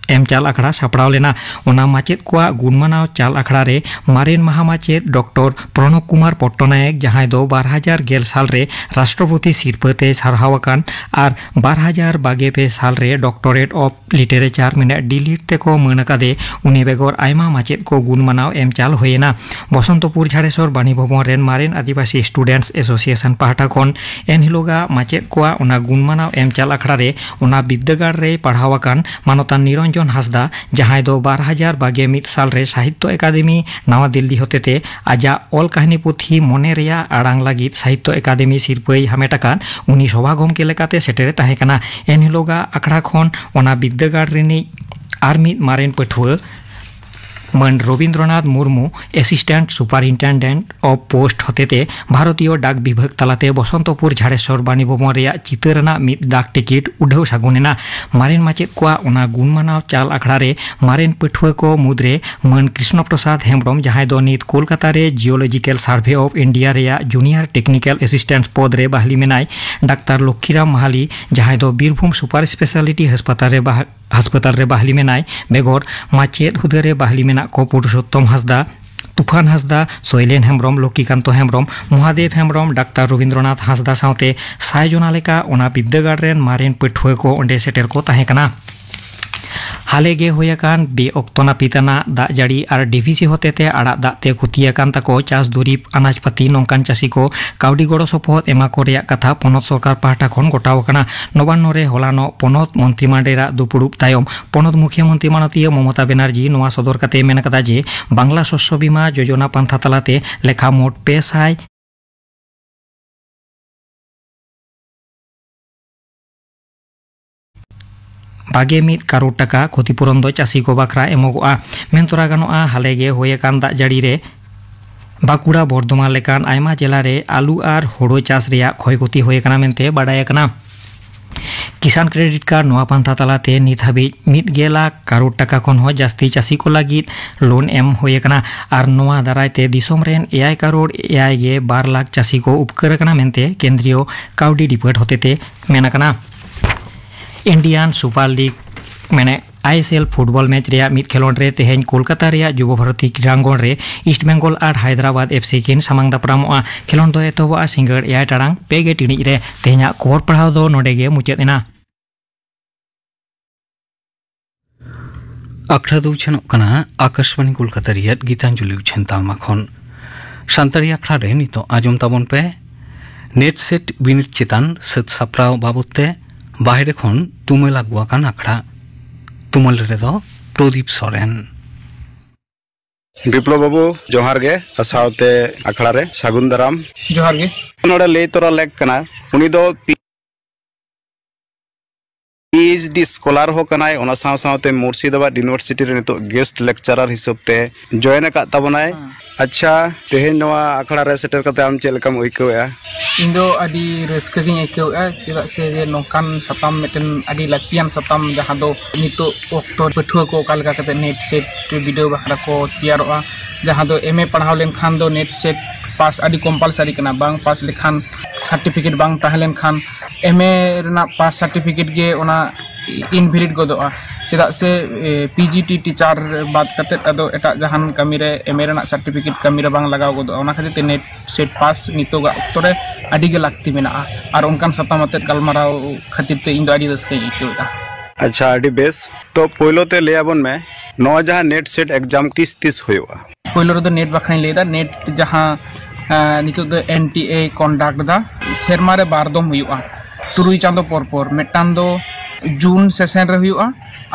ᱮᱢ ᱪᱟᱞ ᱟᱠᱷᱲᱟ ᱥᱟᱯᱲᱟᱣ ᱞᱮᱱᱟ᱾ ᱚᱱᱟ ᱢᱟᱪᱮᱫ ᱠᱚᱣᱟᱜ ᱜᱩᱱ ᱢᱟᱱᱟᱣ ᱪᱟᱞ ᱟᱠᱷᱲᱟ ᱨᱮ ᱢᱟᱨᱮᱱ ᱢᱟᱦᱟ ᱢᱟᱪᱮᱫ ᱰᱚᱠᱴᱚᱨ ᱯᱨᱚᱱᱚᱵᱽ ᱠᱩᱢᱟᱨ ᱯᱚᱴᱴᱚᱱᱟᱭᱮᱠ, ᱡᱟᱦᱟᱸᱭ ᱫᱚ ᱵᱟᱨ ᱦᱟᱡᱟᱨ ᱜᱮᱞ ᱥᱟᱞ ᱨᱮ ᱨᱟᱥᱴᱨᱚᱯᱚᱛᱤ ᱥᱤᱨᱯᱟᱹ ᱛᱮᱭ ᱥᱟᱨᱦᱟᱣ ᱟᱠᱟᱱ ᱟᱨ ᱵᱟᱨ ᱦᱟᱡᱟᱨ ᱵᱟᱜᱮ ᱯᱮ ᱥᱟᱞ ᱨᱮ ᱰᱚᱠᱴᱚᱨᱮᱴ ᱚᱯᱷ ᱞᱤᱴᱟᱨᱮᱪᱟᱨ ᱢᱮᱱᱟᱜ ᱰᱤᱞᱤᱴ ᱛᱮᱠᱚ ᱢᱟᱹᱱ ᱟᱠᱟᱫᱮ, ᱩᱱᱤ ᱵᱮᱜᱚᱨ ᱟᱭᱢᱟ ᱢᱟᱪᱮᱫ ᱠᱚ ᱜᱩᱱ ᱢᱟᱱᱟᱣ ᱮᱢ ᱪᱟᱞ ᱦᱩᱭᱮᱱᱟ᱾ ᱵᱚᱥᱚᱱᱛᱚᱯᱩᱨ ᱡᱷᱟᱲᱮᱥᱚᱨ ᱵᱟᱱᱤ ᱵᱷᱚᱵᱚᱱ ᱨᱮᱱ ᱢᱟᱨᱮᱱ ᱟᱹᱫᱤᱵᱟᱹᱥᱤ ᱥᱴᱩᱰᱮᱱᱴᱥ ᱮᱥᱳᱥᱤᱭᱮᱥᱚᱱ ᱯᱟᱦᱴᱟ ᱠᱷᱚᱱ ᱮᱱᱦᱤᱞᱳᱜᱟᱜ ᱢᱟᱪᱮᱫ ᱠᱚᱣᱟᱜ ᱚᱱᱟ ᱜᱩᱱ ᱢᱟᱱᱟᱣ ᱮᱢ ᱪᱟᱞ ᱟᱠᱷᱲᱟ ᱨᱮ ᱚᱱᱟ ᱵᱤᱫᱽᱫᱟᱹᱜᱟᱲ ᱨᱮᱭ ᱯᱟᱲᱦᱟᱣ ᱟᱠᱟᱱ ᱢᱟᱱᱚᱛᱟᱱ ᱱᱤᱨᱚᱱᱡᱚᱱ ᱦᱟᱸᱥᱫᱟ, ᱡᱟᱦᱟᱸᱭ ᱫᱚ ᱵᱟᱨ ᱦᱟᱡᱟᱨ ᱵᱟᱨ ᱜᱮᱞ ᱢᱤᱫ ᱥᱟᱞ ᱨᱮ ᱥᱟᱦᱤᱛᱛᱚ ᱮᱠᱟᱫᱮᱢᱤ ᱱᱟᱣᱟ ᱫᱤᱞᱞᱤ ᱦᱚᱛᱮᱛᱮ ᱟᱡᱟᱜ ᱚᱞ ᱠᱟᱹᱦᱱᱤ ᱯᱩᱛᱷᱤ ᱢᱚᱱᱮ ᱨᱮᱭᱟᱜ ᱟᱲᱟᱝ ᱞᱟᱹᱜᱤᱫ ᱥᱟᱦᱤᱛᱛᱚ ᱮᱠᱟᱫᱮᱢᱤ ᱥᱤᱨᱯᱟᱹᱭ ᱦᱟᱢᱮᱴ ᱟᱠᱟᱫ, ᱩᱱᱤ ᱥᱚᱵᱷᱟ ᱜᱚᱢᱠᱮ ᱞᱮᱠᱟᱛᱮ ᱥᱮᱴᱮᱨᱮ ᱛᱟᱦᱮᱸ ᱠᱟᱱᱟ᱾ ᱮᱱ ᱦᱤᱞᱳᱜᱟᱜ ᱟᱠᱷᱲᱟ ᱠᱷᱚᱱ ᱚᱱᱟ ᱵᱤᱨᱫᱟᱹᱜᱟᱲ ᱨᱤᱱᱤᱡ ᱟᱨ ᱢᱤᱫ ᱢᱟᱨᱮᱱ ᱯᱟᱹᱴᱷᱩᱣᱟᱹ ᱢᱟᱹᱱ Rabindranath Murmu, Assistant Superintendent of Post ᱦᱚᱛᱮᱛᱮ ᱵᱷᱟᱨᱚᱛᱤᱭᱚ ᱰᱟᱠ ᱵᱤᱵᱷᱟᱜᱽ ᱛᱟᱞᱟᱛᱮ ᱵᱚᱥᱚᱱᱛᱚᱯᱩᱨ ᱡᱷᱟᱲᱮᱥᱥᱚᱨ ᱵᱟᱱᱤ ᱵᱷᱚᱵᱚᱱ ᱨᱮᱭᱟᱜ ᱪᱤᱛᱟᱹ ᱨᱮᱱᱟᱜ ᱢᱤᱫ ᱰᱟᱠ ᱴᱤᱠᱤᱴ ᱩᱰᱷᱟᱹᱣ ᱥᱟᱹᱜᱩᱱ ᱮᱱᱟ᱾ ᱢᱟᱨᱮᱱ ᱢᱟᱪᱮᱫ ᱠᱚᱣᱟᱜ ᱚᱱᱟ ᱜᱩᱱᱢᱟᱱᱟᱣ ᱪᱟᱞ ᱟᱠᱷᱲᱟ ᱨᱮ ᱢᱟᱨᱮᱱ ᱯᱟᱹᱴᱷᱩᱣᱟᱹ ᱠᱚ ᱢᱩᱫᱽᱨᱮ ᱢᱟᱹᱱ ᱠᱨᱤᱥᱱᱚ ᱯᱨᱚᱥᱟᱫᱽ ᱦᱮᱢᱵᱽᱨᱚᱢ, ᱡᱟᱦᱟᱸᱭ ᱫᱚ ᱱᱤᱛ ᱠᱳᱞᱠᱟᱛᱟ ᱨᱮ Geological Survey of India ᱨᱮᱭᱟᱜ Junior Technical Assistant ᱯᱚᱫᱽ ᱨᱮ ᱵᱟᱦᱞᱤ ᱢᱮᱱᱟᱭ, ᱰᱟᱠᱛᱟᱨ ᱞᱚᱠᱠᱷᱤᱨᱟᱢ ᱢᱟᱦᱟᱞᱤ, ᱡᱟᱦᱟᱸᱭ ᱫᱚ ᱵᱤᱨᱵᱷᱩᱢ ᱥᱩᱯᱟᱨ ᱥᱯᱮᱥᱟᱞᱤᱴᱤ ᱦᱟᱥᱯᱟᱛᱟᱞ ᱨᱮ ᱵᱟᱦ-, ᱦᱟᱥᱯᱟᱛᱟᱞ ᱨᱮ ᱵᱟᱦᱞᱤ ᱢᱮᱱᱟᱭ, ᱵᱮᱜᱚᱨ ᱢᱟᱪᱮᱫ ᱦᱩᱫᱟᱹ ᱨᱮ ᱵᱟᱦᱞᱤ ᱢᱮᱱᱟᱜ ᱠᱚ ᱯᱩᱨᱩᱥᱳᱛᱛᱚᱢ ᱦᱟᱸᱥᱫᱟ, ᱛᱩᱯᱷᱟᱱ ᱦᱟᱸᱥᱫᱟ, ᱥᱚᱭᱞᱮᱱ ᱦᱮᱢᱵᱽᱨᱚᱢ, ᱞᱚᱠᱠᱷᱤᱠᱟᱱᱛᱚ ᱦᱮᱢᱵᱽᱨᱚᱢ, ᱢᱚᱦᱟᱫᱮᱵᱽ ᱦᱮᱢᱵᱽᱨᱚᱢ, ᱰᱟᱠᱛᱟᱨ ᱨᱚᱵᱤᱱᱫᱨᱚᱱᱟᱛᱷ ᱦᱟᱸᱥᱫᱟ ᱥᱟᱶᱛᱮ ᱥᱟᱭ ᱡᱚᱱᱟ ᱞᱮᱠᱟ ᱚᱱᱟ ᱵᱤᱨᱫᱟᱹᱜᱟᱲ ᱨᱮᱱ ᱢᱟᱨᱮᱱ ᱯᱟᱹᱴᱷᱩᱣᱟᱹ ᱠᱚ ᱚᱸᱰᱮ ᱥᱮᱴᱮᱨ ᱠᱚ ᱛᱟᱦᱮᱸ ᱠᱟᱱᱟ᱾ ᱦᱟᱞᱮ ᱜᱮ ᱦᱩᱭ ᱟᱠᱟᱱ ᱵᱮᱼᱚᱠᱛᱚ ᱱᱟᱹᱯᱤᱛ ᱟᱱᱟᱜ ᱫᱟᱜ ᱡᱟᱹᱲᱤ ᱟᱨ ᱰᱤ ᱵᱷᱤ ᱥᱤ ᱦᱚᱛᱮᱛᱮ ᱟᱲᱟᱜ ᱫᱟᱜ ᱛᱮ ᱠᱷᱚᱛᱤ ᱟᱠᱟᱱ ᱛᱟᱠᱚ ᱪᱟᱥ ᱫᱩᱨᱤᱵᱽ, ᱟᱱᱟᱡᱽ ᱯᱟᱹᱛᱤ ᱱᱚᱝᱠᱟᱱ ᱪᱟᱹᱥᱤ ᱠᱚ ᱠᱟᱹᱣᱰᱤ ᱜᱚᱲᱚ ᱥᱚᱯᱚᱦᱚᱫ ᱮᱢᱟ ᱠᱚ ᱨᱮᱭᱟᱜ ᱠᱟᱛᱷᱟ ᱯᱚᱱᱚᱛ ᱥᱚᱨᱠᱟᱨ ᱯᱟᱦᱴᱟ ᱠᱷᱚᱱ ᱜᱚᱴᱟᱣ ᱟᱠᱟᱱᱟ᱾ ᱱᱚᱵᱟᱱᱱᱚ ᱨᱮ ᱦᱚᱞᱟᱱᱚᱜ ᱯᱚᱱᱚᱛ ᱢᱚᱱᱛᱨᱤᱢᱚᱱᱰᱚᱞ ᱨᱮᱭᱟᱜ ᱫᱩᱯᱩᱲᱩᱵ ᱛᱟᱭᱚᱢ ᱯᱚᱱᱚᱛ ᱢᱩᱠᱷᱤᱭᱟᱹ ᱢᱚᱱᱛᱨᱤ ᱢᱟᱱᱚᱛᱤᱭᱟᱹ ᱢᱚᱢᱚᱛᱟ ᱵᱮᱱᱟᱨᱡᱤ ᱱᱚᱣᱟ ᱥᱚᱫᱚᱨ ᱠᱟᱛᱮ ᱢᱮᱱ ᱟᱠᱟᱫᱟ ᱡᱮ ᱵᱟᱝᱞᱟ ᱥᱚᱥᱥᱚ ᱵᱤᱢᱟ ᱡᱳᱡᱚᱱᱟ ᱯᱟᱱᱛᱷᱟ ᱛᱟᱞᱟᱛᱮ ᱞᱮᱠᱷᱟ ᱢᱳᱴ ᱯᱮ ᱥᱟᱭ ᱵᱟᱜᱮ ᱢᱤᱫ ᱠᱟᱨᱳᱲ ᱴᱟᱠᱟ ᱠᱷᱚᱛᱤᱯᱩᱨᱚᱱ ᱫᱚ ᱪᱟᱹᱥᱤ ᱠᱚ ᱵᱟᱠᱷᱨᱟ ᱮᱢᱚᱜᱚᱜᱼᱟ᱾ ᱢᱮᱱ ᱛᱚᱨᱟ ᱜᱟᱱᱚᱜᱼᱟ, ᱦᱟᱞᱮ ᱜᱮ ᱦᱩᱭ ᱟᱠᱟᱱ ᱫᱟᱜ ᱡᱟᱹᱲᱤ ᱨᱮ ᱵᱟᱸᱠᱩᱲᱟ, ᱵᱚᱨᱫᱷᱚᱢᱟᱱ ᱞᱮᱠᱟᱱ ᱟᱭᱢᱟ ᱡᱮᱞᱟ ᱨᱮ ᱟᱹᱞᱩ ᱟᱨ ᱦᱳᱲᱳ ᱪᱟᱥ ᱨᱮᱭᱟᱜ ᱠᱷᱚᱭ ᱠᱷᱚᱛᱤ ᱦᱩᱭ ᱟᱠᱟᱱᱟ ᱢᱮᱱᱛᱮ ᱵᱟᱰᱟᱭ ᱟᱠᱟᱱᱟ᱾ ᱠᱤᱥᱟᱱ ᱠᱨᱮᱰᱤᱴ ᱠᱟᱨᱰ ᱱᱚᱣᱟ ᱯᱟᱱᱛᱷᱟ ᱛᱟᱞᱟᱛᱮ ᱱᱤᱛ ᱦᱟᱹᱵᱤᱡ ᱢᱤᱫ ᱜᱮᱞ ᱞᱟᱠᱷ ᱠᱟᱨᱳᱲ ᱴᱟᱠᱟ ᱠᱷᱚᱱ ᱦᱚᱸ ᱡᱟᱹᱥᱛᱤ ᱪᱟᱹᱥᱤ ᱠᱚ ᱞᱟᱹᱜᱤᱫ ᱞᱳᱱ ᱮᱢ ᱦᱩᱭ ᱟᱠᱟᱱᱟ ᱟᱨ ᱱᱚᱣᱟ ᱫᱟᱨᱟᱭ ᱛᱮ ᱫᱤᱥᱚᱢ ᱨᱮᱱ ᱮᱭᱟᱭ ᱠᱟᱨᱳᱲ ᱮᱭᱟᱭ ᱜᱮ ᱵᱟᱨ ᱞᱟᱠᱷ ᱪᱟᱹᱥᱤ ᱠᱚ ᱩᱯᱠᱟᱹᱨ ᱟᱠᱟᱱᱟ ᱢᱮᱱᱛᱮ ᱠᱮᱱᱫᱨᱤᱭᱚ ᱠᱟᱹᱣᱰᱤ ᱰᱤᱯᱟᱨᱴ ᱦᱚᱛᱮᱛᱮ ᱢᱮᱱ ᱟᱠᱟᱱᱟ᱾ ᱤᱱᱰᱤᱭᱟᱱ ᱥᱩᱯᱟᱨ ᱞᱤᱜᱽ ᱢᱟᱱᱮ I S L football match ᱨᱮᱭᱟᱜ ᱢᱤᱫ ᱠᱷᱮᱞᱳᱰ ᱨᱮ ᱛᱮᱦᱮᱧ ᱠᱳᱞᱠᱟᱛᱟ ᱨᱮᱭᱟᱜ ᱡᱩᱵᱚ ᱵᱷᱟᱨᱚᱛᱤ ᱠᱨᱤᱲᱟᱝᱜᱚᱱ ᱨᱮ ᱤᱥᱴ ᱵᱮᱝᱜᱚᱞ ᱟᱨ ᱦᱟᱭᱫᱨᱟᱵᱟᱫᱽ ᱮᱯᱷ ᱥᱤ ᱠᱤᱱ ᱥᱟᱢᱟᱝ ᱫᱟᱯᱨᱟᱢᱚᱜᱼᱟ᱾ ᱠᱷᱮᱞᱳᱰ ᱫᱚ ᱮᱛᱚᱦᱚᱵᱚᱜᱼᱟ ᱥᱤᱸᱜᱟᱹᱲ ᱮᱭᱟᱭ ᱴᱟᱲᱟᱝ ᱯᱮ ᱜᱮ ᱴᱤᱬᱤᱡ ᱨᱮ᱾ ᱛᱮᱦᱮᱧᱟᱜ ᱠᱷᱚᱵᱚᱨ ᱯᱟᱲᱦᱟᱣ ᱫᱚ ᱱᱚᱰᱮ ᱜᱮ ᱢᱩᱪᱟᱹᱫ ᱮᱱᱟ᱾ ᱟᱠᱷᱲᱟ ᱫᱚ ᱩᱪᱷᱟᱹᱱᱚᱜ ᱠᱟᱱᱟ ᱟᱠᱟᱥᱵᱟᱬᱤ ᱠᱳᱞᱠᱟᱛᱟ ᱨᱮᱭᱟᱜ ᱜᱤᱛᱟᱧᱡᱚᱞᱤ ᱩᱪᱷᱟᱹᱱ ᱛᱟᱞᱢᱟ ᱠᱷᱚᱱ᱾ ᱥᱟᱱᱛᱟᱲᱤ ᱟᱠᱷᱲᱟ ᱨᱮ ᱱᱤᱛᱚᱜ ᱟᱸᱡᱚᱢ ᱛᱟᱵᱚᱱ ᱯᱮ ᱱᱮᱴ ᱥᱮᱴ ᱵᱤᱱᱤᱰ ᱪᱮᱛᱟᱱ ᱥᱟᱹᱛ ᱥᱟᱯᱲᱟᱣ ᱵᱟᱵᱚᱛ ᱛᱮ ᱵᱟᱦᱨᱮ ᱠᱷᱚᱱ ᱛᱩᱢᱟᱹᱞ ᱟᱹᱜᱩ ᱟᱠᱟᱱ ᱟᱠᱷᱲᱟ᱾ ᱛᱩᱢᱟᱹᱞ ᱨᱮᱫᱚ ᱯᱨᱚᱫᱤᱯ ᱥᱚᱨᱮᱱ᱾ ᱵᱤᱯᱞᱚᱵ ᱵᱟᱹᱵᱩ, ᱡᱚᱦᱟᱨ ᱜᱮ, ᱟᱨ ᱥᱟᱶᱛᱮ ᱟᱠᱷᱲᱟ ᱨᱮ ᱥᱟᱹᱜᱩᱱ ᱫᱟᱨᱟᱢ᱾ ᱡᱚᱦᱟᱨ ᱜᱮ᱾ ᱱᱚᱰᱮ ᱞᱟᱹᱭ ᱛᱚᱨᱟ ᱞᱮᱠ ᱠᱟᱱᱟ, ᱩᱱᱤ ᱫᱚ ᱯᱤ ᱮᱭᱤᱪ ᱰᱤ ᱥᱠᱚᱞᱟᱨ ᱦᱚᱸ ᱠᱟᱱᱟᱭ, ᱚᱱᱟ ᱥᱟᱶ ᱥᱟᱶᱛᱮ ᱢᱩᱨᱥᱤᱫᱟᱵᱟᱫ ᱤᱭᱩᱱᱤᱵᱷᱟᱨᱥᱤᱴᱤ ᱨᱮ ᱱᱤᱛᱚᱜ ᱜᱮᱥᱴ ᱞᱮᱠᱪᱟᱨᱟᱨ ᱦᱤᱥᱟᱹᱵ ᱛᱮ ᱡᱚᱭᱮᱱ ᱟᱠᱟᱫ ᱛᱟᱵᱚᱱᱟᱭ᱾ ᱦᱮᱸ᱾ ᱟᱪᱪᱷᱟ, ᱛᱮᱦᱮᱧ ᱱᱚᱣᱟ ᱟᱠᱷᱲᱟ ᱨᱮ ᱥᱮᱴᱮᱨ ᱠᱟᱛᱮ ᱟᱢ ᱪᱮᱫ ᱞᱮᱠᱟᱢ ᱟᱹᱭᱠᱟᱹᱣᱮᱫᱼᱟ? ᱤᱧ ᱫᱚ ᱟᱹᱰᱤ ᱨᱟᱹᱥᱠᱟᱹ ᱜᱤᱧ ᱟᱹᱭᱠᱟᱹᱣᱮᱫᱼᱟ, ᱪᱮᱫᱟᱜ ᱥᱮ ᱡᱮ ᱱᱚᱝᱠᱟᱱ ᱥᱟᱛᱟᱢ, ᱢᱤᱫᱴᱮᱱ ᱟᱹᱰᱤ ᱞᱟᱹᱠᱛᱤᱭᱟᱱ ᱥᱟᱛᱟᱢ, ᱡᱟᱦᱟᱸ ᱫᱚ ᱱᱤᱛᱚᱜ ᱚᱠᱛᱚ ᱯᱟᱹᱴᱷᱩᱣᱟᱹ ᱠᱚ ᱚᱠᱟ ᱞᱮᱠᱟ ᱠᱟᱛᱮ ᱱᱮᱴ ᱥᱮᱴ ᱵᱤᱰᱟᱹᱣ ᱵᱟᱠᱷᱨᱟ ᱠᱚ ᱛᱮᱭᱟᱨᱚᱜᱼᱟ, ᱡᱟᱦᱟᱸ ᱫᱚ ᱮᱢ ᱮ ᱯᱟᱲᱦᱟᱣ ᱞᱮᱱᱠᱷᱟᱱ ᱫᱚ ᱱᱮᱴ ᱥᱮᱴ ᱯᱟᱥ ᱟᱹᱰᱤ ᱠᱚᱢᱯᱟᱞᱥᱟᱨᱤ ᱠᱟᱱᱟ, ᱵᱟᱝ ᱯᱟᱥ ᱞᱮᱠᱷᱟᱱ ᱥᱟᱨᱴᱤᱯᱷᱤᱠᱮᱴ ᱵᱟᱝ ᱛᱟᱦᱮᱸ ᱞᱮᱱᱠᱷᱟᱱ ᱮᱢ ᱮ ᱨᱮᱱᱟᱜ ᱯᱟᱥ ᱥᱟᱨᱴᱤᱯᱷᱤᱠᱮᱴ ᱜᱮ ᱚᱱᱟ ᱤᱱᱵᱷᱮᱞᱤᱰ ᱜᱚᱫᱚᱜᱼᱟ᱾ ᱪᱮᱫᱟᱜ ᱥᱮ, ᱮ, ᱯᱤ ᱡᱤ ᱴᱤ ᱴᱤᱪᱟᱨ ᱵᱟᱫ ᱠᱟᱛᱮᱫ ᱟᱫᱚ ᱮᱴᱟᱜ ᱡᱟᱦᱟᱱ ᱠᱟᱹᱢᱤ ᱨᱮ ᱮᱢ ᱮ ᱨᱮᱱᱟᱜ ᱥᱟᱨᱴᱤᱯᱷᱤᱠᱮᱴ ᱠᱟᱹᱢᱤ ᱨᱮ ᱵᱟᱝ ᱞᱟᱜᱟᱣ ᱜᱚᱫᱚᱜᱼᱟ᱾ ᱚᱱᱟ ᱠᱷᱟᱹᱛᱤᱨ ᱛᱮ ᱱᱮᱴ ᱥᱮᱴ ᱯᱟᱥ ᱱᱤᱛᱚᱜᱟᱜ ᱚᱠᱛᱚ ᱨᱮ ᱟᱹᱰᱤ ᱜᱮ ᱞᱟᱹᱠᱛᱤ ᱢᱮᱱᱟᱜᱼᱟ, ᱟᱨ ᱚᱱᱠᱟᱱ ᱥᱟᱛᱟᱢ ᱟᱛᱮᱫ ᱜᱟᱞᱢᱟᱨᱟᱣ ᱠᱷᱟᱹᱛᱤᱨ ᱛᱮ ᱤᱧ ᱫᱚ ᱟᱹᱰᱤ ᱨᱟᱹᱥᱠᱟᱹᱧ ᱟᱹᱭᱠᱟᱹᱣ ᱮᱫᱟ᱾ ᱟᱪᱪᱷᱟ, ᱟᱹᱰᱤ ᱵᱮᱥ᱾ ᱛᱚ, ᱯᱳᱭᱞᱳ ᱛᱮ ᱞᱟᱹᱭ ᱟᱵᱚᱱ ᱢᱮ, ᱱᱚᱣᱟ ᱡᱟᱦᱟᱸ ᱱᱮᱴ ᱥᱮᱴ ᱮᱠᱡᱟᱢ ᱛᱤᱥ ᱛᱤᱥ ᱦᱩᱭᱩᱜᱼᱟ? ᱯᱳᱭᱞᱳ ᱨᱮᱫᱚ ᱱᱮᱴ ᱵᱟᱠᱷᱨᱟᱧ ᱞᱟᱹᱭᱫᱟ᱾ ᱱᱮᱴ ᱡᱟᱦᱟᱸ, ᱟᱸ, ᱱᱤᱛᱚᱜ ᱫᱚ ᱮᱱ ᱴᱤ ᱮ ᱠᱚᱱᱰᱟᱠᱴ ᱮᱫᱟ, ᱥᱮᱨᱢᱟ ᱨᱮ ᱵᱟᱨ ᱫᱚᱢ ᱦᱩᱭᱩᱜᱼᱟ, ᱛᱩᱨᱩᱭ ᱪᱟᱸᱫᱚ ᱯᱚᱨ ᱯᱚᱨ᱾ ᱢᱤᱫᱴᱟᱝ ᱫᱚ ᱡᱩᱱ ᱥᱮᱥᱚᱱ ᱨᱮ ᱦᱩᱭᱩᱜᱼᱟ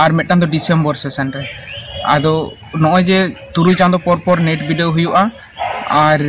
ᱟᱨ ᱢᱤᱫᱴᱟᱝ ᱫᱚ ᱰᱤᱥᱮᱢᱵᱚᱨ ᱥᱮᱥᱚᱱ ᱨᱮ᱾ ᱟᱫᱚ ᱱᱚᱜᱼᱚᱭ ᱡᱮ ᱛᱩᱨᱩᱭ ᱪᱟᱸᱫᱚ ᱯᱚᱨ ᱯᱚᱨ ᱱᱮᱴ ᱵᱤᱰᱟᱹᱣ ᱦᱩᱭᱩᱜᱼᱟ, ᱟᱨ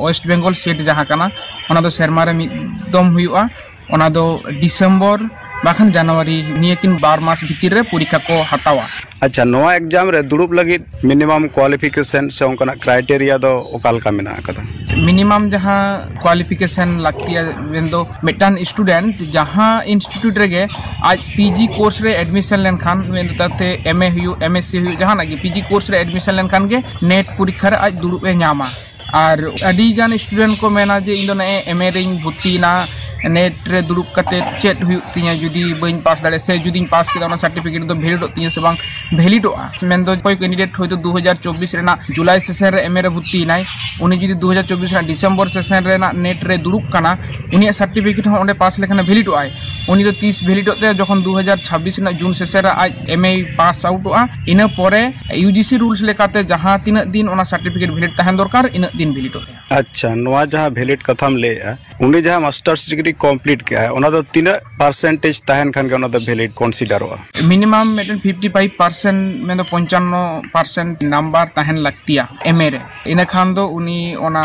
ᱳᱭᱮᱥᱴ ᱵᱮᱝᱜᱚᱞ ᱥᱮᱴ ᱡᱟᱦᱟᱸ ᱠᱟᱱᱟ, ᱚᱱᱟ ᱫᱚ ᱥᱮᱨᱢᱟ ᱨᱮ ᱢᱤᱫ ᱫᱚᱢ ᱦᱩᱭᱩᱜᱼᱟ᱾ ᱚᱱᱟ ᱫᱚ ᱰᱤᱥᱮᱢᱵᱚᱨ ᱵᱟᱠᱷᱟᱱ ᱡᱟᱱᱩᱣᱟᱨᱤ, ᱱᱤᱭᱟᱹ ᱠᱤᱱ ᱵᱟᱨ ᱢᱟᱥ ᱵᱷᱤᱛᱤᱨ ᱨᱮ ᱯᱚᱨᱤᱠᱠᱷᱟ ᱠᱚ ᱦᱟᱛᱟᱣᱟ᱾ ᱟᱪᱪᱷᱟ, ᱱᱚᱣᱟ ᱮᱠᱡᱟᱢ ᱨᱮ ᱫᱩᱲᱩᱵ ᱞᱟᱹᱜᱤᱫ ᱢᱤᱱᱤᱢᱟᱢ ᱠᱳᱣᱟᱞᱤᱯᱷᱤᱠᱮᱥᱚᱱ ᱥᱮ ᱚᱱᱠᱟᱱᱟᱜ ᱠᱨᱟᱭᱴᱮᱨᱤᱭᱟ ᱫᱚ ᱚᱠᱟ ᱞᱮᱠᱟ ᱢᱮᱱᱟᱜ ᱟᱠᱟᱫᱟ? ᱢᱤᱱᱤᱢᱟᱢ ᱡᱟᱦᱟᱸ ᱠᱳᱣᱟᱞᱤᱯᱷᱤᱠᱮᱥᱚᱱ ᱞᱟᱹᱠᱛᱤᱭᱟ, ᱢᱮᱱᱫᱚ ᱢᱤᱫᱴᱟᱝ ᱥᱴᱩᱰᱮᱱᱴ ᱡᱟᱦᱟᱸ ᱤᱱᱥᱴᱤᱴᱤᱭᱩᱴ ᱨᱮᱜᱮ ᱟᱡ ᱯᱤ ᱡᱤ ᱠᱳᱨᱥ ᱨᱮ ᱮᱰᱢᱤᱥᱚᱱ ᱞᱮᱱᱠᱷᱟᱱ, ᱢᱮᱱᱫᱚ ᱛᱟᱛᱮ ᱮᱢ ᱮ ᱦᱩᱭᱩᱜ, ᱮᱢ ᱮᱥ ᱥᱤ ᱦᱩᱭᱩᱜ, ᱡᱟᱦᱟᱱᱟᱜ ᱜᱮ ᱯᱤ ᱡᱤ ᱠᱳᱨᱥ ᱨᱮ ᱮᱰᱢᱤᱥᱚᱱ ᱞᱮᱱᱠᱷᱟᱱ ᱜᱮ ᱱᱮᱴ ᱯᱚᱨᱤᱠᱠᱷᱟ ᱨᱮ ᱟᱡ ᱫᱩᱲᱩᱵ ᱮ ᱧᱟᱢᱟ᱾ ᱟᱨ ᱟᱹᱰᱤ ᱜᱟᱱ ᱥᱴᱩᱰᱮᱱᱴ ᱠᱚ ᱢᱮᱱᱟ ᱡᱮ, "ᱤᱧ ᱫᱚ ᱱᱮᱜᱼᱮ ᱮᱢ ᱮ ᱨᱮᱧ ᱵᱷᱚᱨᱛᱤᱭᱮᱱᱟ, ᱱᱮᱴ ᱨᱮ ᱫᱩᱲᱩᱵ ᱠᱟᱛᱮ ᱪᱮᱫ ᱦᱩᱭᱩᱜ ᱛᱤᱧᱟ ᱡᱩᱫᱤ ᱵᱟᱹᱧ ᱯᱟᱥ ᱫᱟᱲᱮᱭᱟᱜᱼᱟ, ᱥᱮ ᱡᱩᱫᱤᱧ ᱯᱟᱥ ᱠᱮᱫᱟ ᱚᱱᱟ ᱥᱟᱨᱴᱤᱯᱷᱤᱠᱮᱴ ᱫᱚ ᱵᱷᱮᱞᱤᱰᱚᱜ ᱛᱤᱧᱟ ᱥᱮ ᱵᱟᱝ ᱵᱷᱮᱞᱤᱰᱚᱜᱼᱟ?" ᱢᱮᱱᱫᱚ ᱚᱠᱚᱭ ᱠᱮᱱᱰᱤᱰᱮᱴ ᱦᱚᱭᱛᱳ ᱫᱩ ᱦᱟᱡᱟᱨ ᱪᱚᱵᱵᱤᱥ ᱨᱮᱱᱟᱜ ᱡᱩᱞᱟᱭ ᱥᱮᱥᱚᱱ ᱨᱮ ᱮᱢ ᱮ ᱨᱮ ᱵᱷᱚᱨᱛᱤᱭᱮᱱᱟᱭ, ᱩᱱᱤ ᱡᱩᱫᱤ ᱫᱩ ᱦᱟᱡᱟᱨ ᱪᱚᱵᱵᱤᱥ ᱨᱮᱱᱟᱜ ᱰᱤᱥᱮᱢᱵᱚᱨ ᱥᱮᱥᱚᱱ ᱨᱮᱱᱟᱜ ᱱᱮᱴ ᱨᱮ ᱫᱩᱲᱩᱵ ᱠᱟᱱᱟ, ᱩᱱᱤᱭᱟᱜ ᱥᱟᱨᱴᱤᱯᱷᱤᱠᱮᱴ ᱦᱚᱸ ᱚᱸᱰᱮ ᱯᱟᱥ ᱞᱮᱠᱷᱟᱱ ᱵᱷᱮᱞᱤᱰᱚᱜᱼᱟᱭ᱾ ᱩᱱᱤ ᱫᱚ ᱛᱤᱥ ᱵᱷᱮᱞᱤᱰᱚᱜ ᱛᱟᱭᱟ? ᱡᱚᱠᱷᱚᱱ ᱫᱩ ᱦᱟᱡᱟᱨ ᱪᱷᱟᱵᱵᱤᱥ ᱨᱮᱱᱟᱜ ᱡᱩᱱ ᱥᱮᱥᱚᱱ ᱨᱮ ᱟᱡ ᱮᱢ ᱮᱭ ᱯᱟᱥ ᱟᱣᱩᱴᱚᱜᱼᱟ, ᱤᱱᱟᱹ ᱯᱚᱨᱮ ᱤᱭᱩ ᱡᱤ ᱥᱤ ᱨᱩᱞᱥ ᱞᱮᱠᱟᱛᱮ ᱡᱟᱦᱟᱸ ᱛᱤᱱᱟᱹᱜ ᱫᱤᱱ ᱚᱱᱟ ᱥᱟᱨᱴᱤᱯᱷᱤᱠᱮᱴ ᱵᱷᱮᱞᱤᱰ ᱛᱟᱦᱮᱱ ᱫᱚᱨᱠᱟᱨ, ᱤᱱᱟᱹᱜ ᱫᱤᱱ ᱵᱷᱮᱞᱤᱰᱚᱜ ᱛᱟᱭᱟ᱾ ᱟᱪᱪᱷᱟ, ᱱᱚᱣᱟ ᱡᱟᱦᱟᱸ ᱵᱷᱮᱞᱤᱰ ᱠᱟᱛᱷᱟᱢ ᱞᱟᱹᱭᱮᱜᱼᱟ, ᱩᱱᱤ ᱡᱟᱦᱟᱸ ᱢᱟᱥᱴᱟᱨᱥ ᱰᱤᱜᱽᱨᱤ ᱠᱚᱢᱯᱞᱤᱴ ᱠᱮᱜᱼᱟᱭ, ᱚᱱᱟ ᱫᱚ ᱛᱤᱱᱟᱹᱜ ᱯᱟᱨᱥᱮᱱᱴᱮᱡᱽ ᱛᱟᱦᱮᱱ ᱠᱷᱟᱱ ᱜᱮ ᱚᱱᱟ ᱫᱚ ᱵᱷᱮᱞᱤᱰ ᱠᱚᱱᱥᱤᱰᱟᱨᱚᱜᱼᱟ? ᱢᱤᱱᱤᱢᱟᱢ ᱢᱤᱫᱴᱮᱱ ᱯᱷᱤᱯᱴᱤ ᱯᱷᱟᱭᱤᱵᱷ ᱯᱟᱨᱥᱮᱱᱴ, ᱢᱮᱱᱫᱚ ᱯᱚᱧᱪᱟᱱᱱᱚ ᱯᱟᱨᱥᱮᱱᱴ ᱱᱟᱢᱵᱟᱨ ᱛᱟᱦᱮᱱ ᱞᱟᱹᱠᱛᱤᱭᱟ ᱮᱢ ᱮ ᱨᱮ᱾ ᱤᱱᱟᱹ ᱠᱷᱟᱱ ᱫᱚ ᱩᱱᱤ ᱚᱱᱟ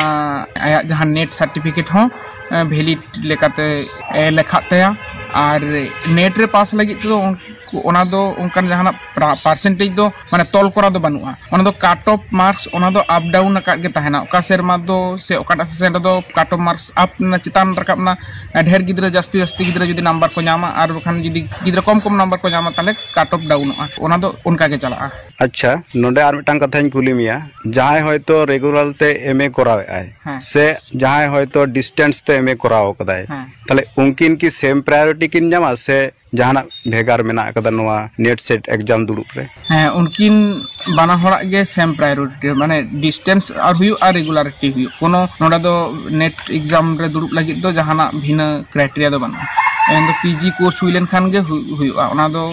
ᱟᱭᱟᱜ ᱡᱟᱦᱟᱸ ᱱᱮᱴ ᱥᱟᱨᱴᱤᱯᱷᱤᱠᱮᱴ ᱦᱚᱸ ᱵᱷᱮᱞᱤᱰ ᱞᱮᱠᱟᱛᱮ ᱮ, ᱞᱮᱠᱷᱟᱜ ᱛᱟᱭᱟ᱾ ᱟᱨ ᱱᱮᱴ ᱨᱮ ᱯᱟᱥ ᱞᱟᱹᱜᱤᱫ ᱛᱮᱫᱚ ᱩᱱᱠᱩ, ᱚᱱᱟ ᱫᱚ ᱚᱱᱠᱟᱱ ᱡᱟᱦᱟᱱᱟᱜ ᱯᱟᱨᱥᱮᱱᱴᱮᱡᱽ ᱫᱚ ᱢᱟᱱᱮ ᱛᱚᱞ ᱠᱚᱨᱟ ᱫᱚ ᱵᱟᱹᱱᱩᱜᱼᱟ᱾ ᱚᱱᱟ ᱫᱚ ᱠᱟᱴ ᱚᱯᱷ ᱢᱟᱨᱠᱥ, ᱚᱱᱟ ᱫᱚ ᱟᱯ ᱰᱟᱣᱩᱱ ᱟᱠᱟᱫ ᱜᱮ ᱛᱟᱦᱮᱱᱟ᱾ ᱚᱠᱟ ᱥᱮᱨᱢᱟ ᱫᱚ ᱥᱮ ᱚᱠᱟᱴᱟᱜ ᱥᱮᱥᱚᱱ ᱨᱮᱫᱚ ᱠᱟᱴ ᱚᱯᱷ ᱢᱟᱨᱠᱥ ᱟᱯ ᱱᱟ, ᱪᱮᱛᱟᱱ ᱨᱟᱠᱟᱵ ᱱᱟ, ᱰᱷᱮᱨ ᱜᱤᱫᱽᱨᱟᱹ, ᱡᱟᱹᱥᱛᱤ ᱡᱟᱹᱥᱛᱤ ᱜᱤᱫᱽᱨᱟᱹ ᱡᱩᱫᱤ ᱱᱟᱢᱵᱟᱨ ᱠᱚ ᱧᱟᱢᱟ, ᱟᱨ ᱵᱟᱠᱷᱟᱱ ᱡᱩᱫᱤ ᱜᱤᱫᱽᱨᱟᱹ ᱠᱚᱢ ᱠᱚᱢ ᱱᱟᱢᱵᱟᱨ ᱠᱚ ᱧᱟᱢᱟ, ᱛᱟᱦᱚᱞᱮ ᱠᱟᱴ ᱚᱯᱷ ᱰᱟᱣᱩᱱᱚᱜᱼᱟ᱾ ᱚᱱᱟ ᱫᱚ ᱚᱱᱠᱟ ᱜᱮ ᱪᱟᱞᱟᱜᱼᱟ᱾ ᱟᱪᱪᱷᱟ, ᱱᱚᱰᱮ ᱟᱨ ᱢᱤᱫᱴᱟᱝ ᱠᱟᱛᱷᱟᱧ ᱠᱩᱞᱤ ᱢᱮᱭᱟ, ᱡᱟᱦᱟᱸᱭ ᱦᱚᱭᱛᱳ ᱨᱮᱜᱩᱞᱟᱨ ᱛᱮ ᱮᱢ ᱮ ᱠᱚᱨᱟᱣᱮᱫ ᱟᱭ, ᱦᱮᱸ᱾ ᱥᱮ ᱡᱟᱦᱟᱸᱭ ᱦᱚᱭᱛᱳ ᱰᱤᱥᱴᱮᱱᱥ ᱛᱮ ᱮᱢ ᱮ ᱠᱚᱨᱟᱣ ᱠᱟᱫᱟᱭ, ᱦᱮᱸ᱾ ᱛᱟᱦᱞᱮ ᱩᱱᱠᱤᱱ ᱠᱤ ᱥᱮᱢ ᱯᱨᱟᱭᱳᱨᱤᱴᱤ ᱠᱤᱱ ᱧᱟᱢᱟ ᱥᱮ ᱡᱟᱦᱟᱱᱟᱜ ᱵᱷᱮᱜᱟᱨ ᱢᱮᱱᱟᱜ ᱟᱠᱟᱫᱟ ᱱᱚᱣᱟ ᱱᱮᱴ ᱥᱮᱴ ᱮᱠᱡᱟᱢ ᱫᱩᱲᱩᱵ ᱨᱮ? ᱦᱮᱸ, ᱩᱱᱠᱤᱱ ᱵᱟᱱᱟ ᱦᱚᱲᱟᱜ ᱜᱮ ᱥᱮᱢ ᱯᱨᱟᱭᱳᱨᱤᱴᱤ, ᱢᱟᱱᱮ ᱰᱤᱥᱴᱮᱱᱥ ᱟᱨ ᱦᱩᱭᱩᱜ ᱟᱨ ᱨᱮᱜᱩᱞᱟᱨᱤᱴᱤ ᱦᱩᱭᱩᱜ, ᱠᱳᱱᱳ ᱱᱚᱰᱮ ᱫᱚ ᱱᱮᱴ ᱮᱠᱡᱟᱢ ᱨᱮ ᱫᱩᱲᱩᱵ ᱞᱟᱹᱜᱤᱫ ᱫᱚ ᱡᱟᱦᱟᱱᱟᱜ ᱵᱷᱤᱱᱟᱹ ᱠᱨᱟᱭᱴᱮᱨᱤᱭᱟ ᱫᱚ ᱵᱟᱹᱱᱩᱜᱼᱟ᱾ ᱢᱮᱱᱫᱚ ᱯᱤ ᱡᱤ ᱠᱳᱨᱥ ᱦᱩᱭ ᱞᱮᱱᱠᱷᱟᱱ ᱜᱮ ᱦᱩᱭ-, ᱦᱩᱭᱩᱜᱼᱟ, ᱚᱱᱟ ᱫᱚ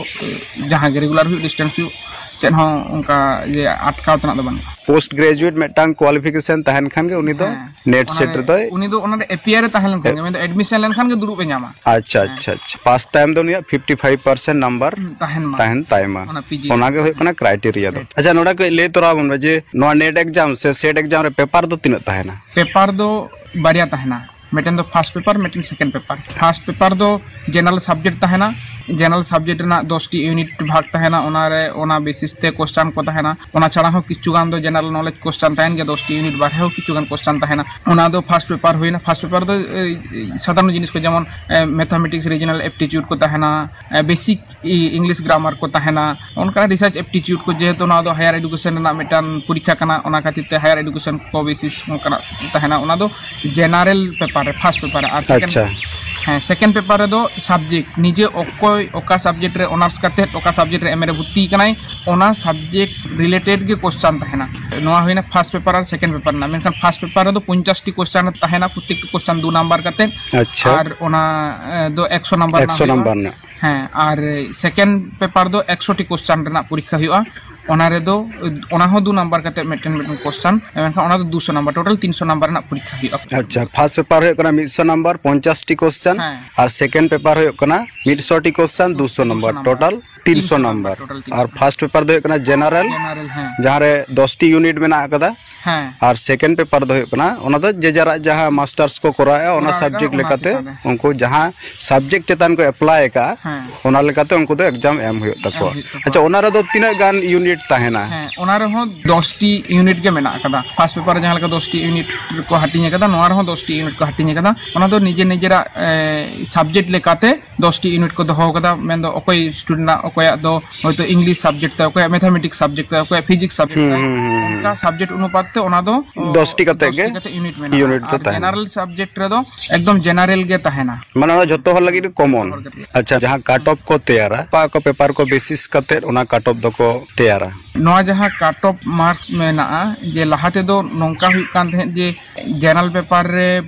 ᱡᱟᱦᱟᱸ ᱜᱮ ᱨᱮᱜᱩᱞᱟᱨ ᱦᱩᱭᱩᱜ, ᱰᱤᱥᱴᱮᱱᱥ ᱦᱩᱭᱩᱜ, ᱪᱮᱫ ᱦᱚᱸ ᱚᱱᱠᱟ ᱡᱮ ᱟᱴᱠᱟᱣ ᱛᱮᱱᱟᱜ ᱫᱚ ᱵᱟᱹᱱᱩᱜᱼᱟ᱾ ᱯᱳᱥᱴ ᱜᱨᱮᱡᱩᱭᱮᱴ ᱢᱤᱫᱴᱟᱝ ᱠᱣᱟᱞᱤᱯᱷᱤᱠᱮᱥᱚᱱ ᱛᱟᱦᱮᱱ ᱠᱷᱟᱱ ᱜᱮ ᱩᱱᱤ ᱫᱚ ᱦᱮᱸ᱾ ᱱᱮᱴ ᱥᱮᱴ ᱚᱱᱟᱨᱮ ᱨᱮᱫᱚᱭ ᱩᱱᱤ ᱫᱚ ᱚᱱᱟᱨᱮ ᱮᱯᱤᱭᱟᱨ ᱮ ᱛᱟᱦᱮᱸ ᱞᱮᱱᱠᱷᱟᱱ ᱜᱮ, ᱢᱮᱱᱫᱚ ᱮᱰᱢᱤᱥᱚᱱ ᱞᱮᱱᱠᱷᱟᱱ ᱜᱮ ᱫᱩᱲᱩᱵ ᱮ ᱧᱟᱢᱟ᱾ ᱟᱪᱪᱷᱟ, ᱦᱮᱸ᱾ ᱟᱪᱪᱷᱟ, ᱟᱪᱪᱷᱟ᱾ ᱯᱟᱥ ᱛᱟᱭᱚᱢ ᱫᱚ ᱩᱱᱤᱭᱟᱜ ᱯᱷᱤᱯᱴᱤ ᱯᱷᱟᱭᱤᱵᱷ ᱯᱟᱨᱥᱮᱱᱴ ᱱᱟᱢᱵᱟᱨ ᱦᱩᱸ, ᱛᱟᱦᱮᱱ ᱢᱟ᱾ ᱛᱟᱦᱮᱱ ᱛᱟᱭ ᱢᱟ᱾ ᱚᱱᱟ ᱯᱤ ᱡᱤ ᱚᱱᱟ ᱜᱮ ᱦᱩᱭᱩᱜ ᱠᱟᱱᱟ ᱠᱨᱟᱭᱴᱮᱨᱤᱭᱟ ᱫᱚ᱾ ᱦᱮᱸ᱾ ᱟᱪᱪᱷᱟ, ᱱᱚᱰᱮ ᱠᱟᱹᱡ ᱞᱟᱹᱭ ᱛᱚᱨᱟ ᱵᱚᱱ ᱢᱮ ᱡᱮ ᱱᱚᱣᱟ ᱱᱮᱴ ᱮᱠᱡᱟᱢ ᱥᱮ ᱥᱮᱴ ᱮᱠᱡᱟᱢ ᱨᱮ ᱯᱮᱯᱟᱨ ᱫᱚ ᱛᱤᱱᱟᱹᱜ ᱛᱟᱦᱮᱱᱟ? ᱯᱮᱯᱟᱨ ᱫᱚ ᱵᱟᱨᱭᱟ ᱛᱟᱦᱮᱱᱟ, ᱢᱤᱫᱴᱮᱱ ᱫᱚ ᱯᱷᱟᱥᱴ ᱯᱮᱯᱟᱨ, ᱢᱤᱫᱴᱮᱱ ᱥᱮᱠᱮᱱᱰ ᱯᱮᱯᱟᱨ᱾ ᱯᱷᱟᱥᱴ ᱯᱮᱯᱟᱨ ᱫᱚ ᱡᱮᱱᱟᱨᱮᱞ ᱥᱟᱵᱡᱮᱠᱴ ᱛᱟᱦᱮᱱᱟ᱾ ᱡᱮᱱᱟᱨᱮᱞ ᱥᱟᱵᱡᱮᱠᱴ ᱨᱮᱱᱟᱜ ᱫᱚᱥᱴᱤ ᱤᱭᱩᱱᱤᱴ ᱵᱷᱟᱜᱽ ᱛᱟᱦᱮᱱᱟ, ᱚᱱᱟᱨᱮ, ᱚᱱᱟ ᱵᱮᱥᱤᱥ ᱛᱮ ᱠᱚᱥᱪᱟᱱ ᱠᱚ ᱛᱟᱦᱮᱱᱟ᱾ ᱚᱱᱟ ᱪᱷᱟᱲᱟ ᱦᱚᱸ ᱠᱤᱪᱷᱩ ᱜᱟᱱ ᱫᱚ ᱡᱮᱱᱟᱨᱮᱞ ᱱᱚᱞᱮᱡᱽ ᱠᱚᱥᱪᱟᱱ ᱛᱟᱦᱮᱱ ᱜᱮᱭᱟ, ᱫᱚᱥᱴᱤ ᱤᱭᱩᱱᱤᱴ ᱵᱟᱨᱦᱮ ᱦᱚᱸ ᱠᱤᱪᱷᱩ ᱜᱟᱱ ᱠᱚᱥᱪᱟᱱ ᱛᱟᱦᱮᱱᱟ᱾ ᱚᱱᱟ ᱫᱚ ᱯᱷᱟᱥᱴ ᱯᱮᱯᱟᱨ ᱦᱩᱭᱱᱟ᱾ ᱯᱷᱟᱥᱴ ᱯᱮᱯᱟᱨ ᱫᱚ, ᱮ, ᱥᱟᱫᱷᱟᱨᱚᱱ ᱡᱤᱱᱤᱥ ᱠᱚ, ᱡᱮᱢᱚᱱ, ᱮ, ᱢᱮᱛᱷᱟᱢᱮᱴᱤᱠᱥ, ᱨᱤᱡᱤᱱᱟᱞ ᱮᱯᱴᱤᱪᱩᱰ ᱠᱚ ᱛᱟᱦᱮᱱᱟ, ᱮ, ᱵᱮᱥᱤᱠ ᱤ-, ᱤᱝᱞᱤᱥ ᱜᱨᱟᱢᱟᱨ ᱠᱚ ᱛᱟᱦᱮᱱᱟ, ᱚᱱᱠᱟᱱᱟᱜ ᱨᱤᱥᱟᱨᱪ ᱮᱯᱴᱤᱪᱩᱰ ᱠᱚ, ᱡᱮᱦᱮᱛᱩ ᱱᱚᱣᱟ ᱫᱚ ᱦᱟᱭᱟᱨ ᱮᱰᱩᱠᱮᱥᱚᱱ ᱨᱮᱱᱟᱜ ᱢᱤᱫᱴᱟᱝ ᱯᱚᱨᱤᱠᱠᱷᱟ ᱠᱟᱱᱟ, ᱚᱱᱟ ᱠᱷᱟᱹᱛᱤᱨ ᱛᱮ ᱦᱟᱭᱟᱨ ᱮᱰᱩᱠᱮᱥᱚᱱ ᱠᱚ ᱵᱮᱥᱤᱥ ᱚᱱᱠᱟᱱᱟᱜ ᱛᱟᱦᱮᱱᱟ᱾ ᱚᱱᱟ ᱫᱚ ᱡᱮᱱᱟᱨᱮᱞ ᱯᱮᱯᱟᱨ ᱨᱮ, ᱯᱷᱟᱥᱴ ᱯᱮᱯᱟᱨ ᱨᱮ᱾ ᱟᱨ ᱥᱮᱠᱮᱱᱰ, ᱟᱪᱪᱷᱟ᱾ ᱦᱮᱸ, ᱥᱮᱠᱮᱱᱰ ᱯᱮᱯᱟᱨ ᱨᱮᱫᱚ ᱥᱟᱵᱡᱮᱠᱴ, ᱱᱤᱡᱮ ᱚᱠᱚᱭ ᱚᱠᱟ ᱥᱟᱵᱡᱮᱠᱴ ᱨᱮ ᱚᱱᱟᱨᱥ ᱠᱟᱛᱮᱫ ᱚᱠᱟ ᱥᱟᱵᱡᱮᱠᱴ ᱨᱮ ᱮᱢ ᱮ ᱨᱮ ᱵᱷᱚᱨᱛᱤ ᱠᱟᱱᱟᱭ, ᱚᱱᱟ ᱥᱟᱵᱡᱮᱠᱴ ᱨᱤᱞᱮᱴᱮᱰ ᱜᱮ ᱠᱚᱥᱪᱟᱱ ᱛᱟᱦᱮᱱᱟ᱾ ᱱᱚᱣᱟ ᱦᱩᱭᱱᱟ ᱯᱷᱟᱥᱴ ᱯᱮᱯᱟᱨ ᱟᱨ ᱥᱮᱠᱮᱱᱰ ᱯᱮᱯᱟᱨ ᱨᱮᱱᱟᱜ᱾ ᱢᱮᱱᱠᱷᱟᱱ ᱯᱷᱟᱥᱴ ᱯᱮᱯᱟᱨ ᱨᱮᱫᱚ ᱯᱚᱧᱪᱟᱥ ᱴᱤ ᱠᱚᱥᱪᱟᱱ ᱛᱟᱦᱮᱱᱟ, ᱯᱨᱚᱛᱛᱮᱠᱴᱤ ᱠᱚᱥᱪᱟᱱ ᱫᱩ ᱱᱟᱢᱵᱟᱨ ᱠᱟᱛᱮᱫ᱾ ᱟᱪᱪᱷᱟ᱾ ᱟᱨ ᱚᱱᱟ, ᱮ, ᱫᱚ ᱮᱠᱥᱚ ᱱᱟᱢᱵᱟᱨ ᱨᱮᱱᱟᱜ ᱮᱠᱥᱚ ᱦᱩᱭᱩᱜᱼᱟ᱾ ᱱᱟᱢᱵᱟᱨ ᱨᱮᱱᱟᱜ᱾ ᱦᱮᱸ, ᱟᱨ ᱥᱮᱠᱮᱱᱰ ᱯᱮᱯᱟᱨ ᱫᱚ ᱮᱠᱥᱚ ᱴᱤ ᱠᱚᱥᱪᱟᱱ ᱨᱮᱱᱟᱜ ᱯᱚᱨᱤᱠᱠᱷᱟ ᱦᱩᱭᱩᱜᱼᱟ᱾ ᱚᱱᱟ ᱨᱮᱫᱚ ᱚᱱᱟ ᱦᱚᱸ ᱫᱩ ᱱᱟᱢᱵᱟᱨ ᱠᱟᱛᱮ ᱢᱤᱫᱴᱮᱱ ᱢᱤᱫᱴᱮᱱ ᱠᱚᱥᱪᱟᱱ, ᱢᱮᱱᱠᱷᱟᱱ ᱚᱱᱟ ᱫᱚ ᱫᱩᱥᱚ ᱱᱟᱢᱵᱟᱨ, ᱴᱳᱴᱟᱞ ᱛᱤᱱᱥᱚ ᱱᱟᱢᱵᱟᱨ ᱨᱮᱱᱟᱜ ᱯᱚᱨᱤᱠᱠᱷᱟ ᱦᱩᱭᱩᱜᱼᱟ᱾ ᱟᱪᱪᱷᱟ, ᱯᱷᱟᱥᱴ ᱯᱮᱯᱟᱨ ᱦᱩᱭᱩᱜ ᱠᱟᱱᱟ ᱢᱤᱫᱥᱚ ᱱᱟᱢᱵᱟᱨ, ᱯᱚᱧᱪᱟᱥ ᱴᱤ ᱠᱚᱥᱪᱟᱱ᱾ ᱦᱮᱸ᱾ ᱟᱨ ᱥᱮᱠᱮᱱᱰ ᱯᱮᱯᱟᱨ ᱦᱩᱭᱩᱜ ᱠᱟᱱᱟ ᱢᱤᱫᱥᱚ ᱴᱤ ᱠᱚᱥᱪᱟᱱ, ᱫᱩᱥᱚ ᱱᱟᱢᱵᱟᱨ, ᱴᱳᱴᱟᱞ ᱛᱤᱱᱥᱚ ᱱᱟᱢᱵᱟᱨ᱾ ᱴᱳᱴᱟᱞ ᱛᱤᱱᱥᱚ ᱟᱨ ᱱᱟᱢᱵᱟᱨ᱾ ᱯᱷᱟᱥᱴ ᱯᱮᱯᱟᱨ ᱫᱚ ᱦᱩᱭᱩᱜ ᱠᱟᱱᱟ ᱡᱮᱱᱟᱨᱮᱞ, ᱡᱮᱱᱟᱨᱮᱞ, ᱦᱮᱸ᱾ ᱡᱟᱦᱟᱸ ᱨᱮ ᱫᱚᱥ ᱴᱤ ᱤᱭᱩᱱᱤᱴ ᱢᱮᱱᱟᱜ ᱟᱠᱟᱫᱟ᱾ ᱦᱮᱸ᱾ ᱟᱨ ᱥᱮᱠᱮᱱᱰ ᱯᱮᱯᱟᱨ ᱫᱚ ᱦᱩᱭᱩᱜ ᱠᱟᱱᱟ, ᱚᱱᱟ ᱫᱚ ᱡᱮ ᱡᱟᱨᱟᱜ ᱡᱟᱦᱟᱸ ᱢᱟᱥᱴᱟᱨᱥ ᱠᱚ ᱠᱚᱨᱟᱣᱮᱫᱼᱟ, ᱚᱱᱟ ᱠᱚᱨᱟᱣᱮᱫᱼᱟ, ᱥᱟᱵᱡᱮᱠᱴ ᱚᱱᱟ ᱞᱮᱠᱟᱛᱮ ᱪᱮᱛᱟᱱ ᱨᱮ᱾ ᱩᱱᱠᱩ ᱡᱟᱦᱟᱸ ᱥᱟᱵᱡᱮᱠᱴ ᱪᱮᱛᱟᱱ ᱠᱚ ᱮᱯᱞᱟᱭ ᱟᱠᱟᱫᱼᱟ, ᱦᱮᱸ᱾ ᱚᱱᱟ ᱞᱮᱠᱟᱛᱮ ᱩᱱᱠᱩ ᱫᱚ ᱮᱠᱡᱟᱢ ᱮᱢ ᱦᱩᱭᱩᱜ ᱛᱟᱠᱚᱣᱟ᱾ ᱮᱢ ᱦᱩᱭᱩᱜ ᱛᱟᱠᱚᱣᱟ᱾ ᱟᱪᱪᱷᱟ, ᱚᱱᱟ ᱨᱮᱫᱚ ᱛᱤᱱᱟᱹᱜ ᱜᱟᱱ ᱤᱭᱩᱱᱤᱴ ᱛᱟᱦᱮᱱᱟ? ᱦᱮᱸ, ᱚᱱᱟ ᱨᱮᱦᱚᱸ ᱫᱚᱥ ᱴᱤ ᱤᱭᱩᱱᱤᱴ ᱜᱮ ᱢᱮᱱᱟᱜ ᱟᱠᱟᱫᱟ᱾ ᱯᱷᱟᱥᱴ ᱯᱮᱯᱟᱨ ᱨᱮ ᱡᱟᱦᱟᱸ ᱞᱮᱠᱟ ᱫᱚᱥ ᱴᱤ ᱤᱭᱩᱱᱤᱴ ᱠᱚ ᱦᱟᱹᱴᱤᱧ ᱟᱠᱟᱫᱟ, ᱱᱚᱣᱟ ᱨᱮᱦᱚᱸ ᱫᱚᱥ ᱴᱤ ᱤᱭᱩᱱᱤᱴ ᱠᱚ ᱦᱟᱹᱴᱤᱧ ᱟᱠᱟᱫᱟ᱾ ᱚᱱᱟ ᱫᱚ ᱱᱤᱡᱮ ᱱᱤᱡᱮᱨᱟᱜ, ᱮ, ᱥᱟᱵᱡᱮᱠᱴ ᱞᱮᱠᱟᱛᱮ ᱫᱚᱥ ᱴᱤ ᱤᱭᱩᱱᱤᱴ ᱠᱚ ᱫᱚᱦᱚ ᱟᱠᱟᱫᱟ᱾ ᱢᱮᱱᱫᱚ ᱚᱠᱚᱭ ᱥᱴᱩᱰᱮᱱᱴ ᱟᱜ, ᱚᱠᱚᱭᱟᱜ ᱫᱚ ᱦᱚᱭᱛᱳ ᱤᱝᱞᱤᱥ ᱥᱟᱵᱡᱮᱠᱴ ᱛᱟᱭ, ᱚᱠᱚᱭᱟᱜ ᱢᱮᱛᱷᱟᱢᱮᱴᱤᱠᱥ ᱥᱟᱵᱡᱮᱠᱴ ᱛᱟᱭ, ᱚᱠᱚᱭᱟᱜ ᱯᱷᱤᱡᱤᱠᱥ ᱥᱟᱵᱡᱮᱠᱴ ᱦᱩᱸ, ᱛᱟᱭ, ᱦᱩᱸ, ᱦᱩᱸ, ᱦᱩᱸ᱾ ᱚᱱᱠᱟ ᱥᱟᱵᱡᱮᱠᱴ ᱚᱱᱩᱯᱟᱛ ᱛᱮ ᱚᱱᱟ ᱫᱚ ᱫᱚᱥ ᱴᱤ ᱠᱟᱛᱮ ᱫᱚᱥ ᱜᱮ ᱴᱤ ᱠᱟᱛᱮ ᱤᱭᱩᱱᱤᱴ ᱢᱮᱱᱟᱜᱼᱟ᱾ ᱤᱭᱩᱱᱤᱴ ᱫᱚ ᱟᱨ ᱛᱟᱦᱮᱱᱟ᱾ ᱡᱮᱱᱟᱨᱟᱞ ᱥᱟᱵᱡᱮᱠᱴ ᱨᱮᱫᱚ ᱮᱠᱫᱚᱢ ᱡᱮᱱᱟᱨᱮᱞ ᱜᱮ ᱛᱟᱦᱮᱱᱟ᱾ ᱢᱟᱱᱮ ᱚᱱᱟ ᱡᱷᱚᱛᱚ ᱦᱚᱲ ᱞᱟᱹᱜᱤᱫ ᱠᱚᱢᱚᱱ᱾ ᱡᱷᱚᱛᱚ ᱦᱚᱲ ᱞᱟᱹᱜᱤᱫ᱾ ᱟᱪᱪᱷᱟ, ᱡᱟᱦᱟᱸ ᱠᱟᱴ ᱚᱯ ᱠᱚ ᱛᱮᱭᱟᱨᱟ, ᱚᱠᱟ ᱠᱚ ᱯᱮᱯᱟᱨ ᱠᱚ ᱵᱮᱥᱤᱥ ᱠᱟᱛᱮ ᱚᱱᱟ ᱠᱟᱴ ᱚᱯ ᱫᱚᱠᱚ ᱛᱮᱭᱟᱨᱟ? ᱱᱚᱣᱟ ᱡᱟᱦᱟᱸ ᱠᱟᱴ ᱚᱯ ᱢᱟᱨᱠᱥ ᱢᱮᱱᱟᱜᱼᱟ, ᱡᱮ ᱞᱟᱦᱟ ᱛᱮᱫᱚ ᱱᱚᱝᱠᱟ ᱦᱩᱭᱩᱜ ᱠᱟᱱ ᱛᱟᱦᱮᱸᱫ ᱡᱮ ᱡᱮᱱᱟᱨᱟᱞ ᱯᱮᱯᱟᱨ ᱨᱮ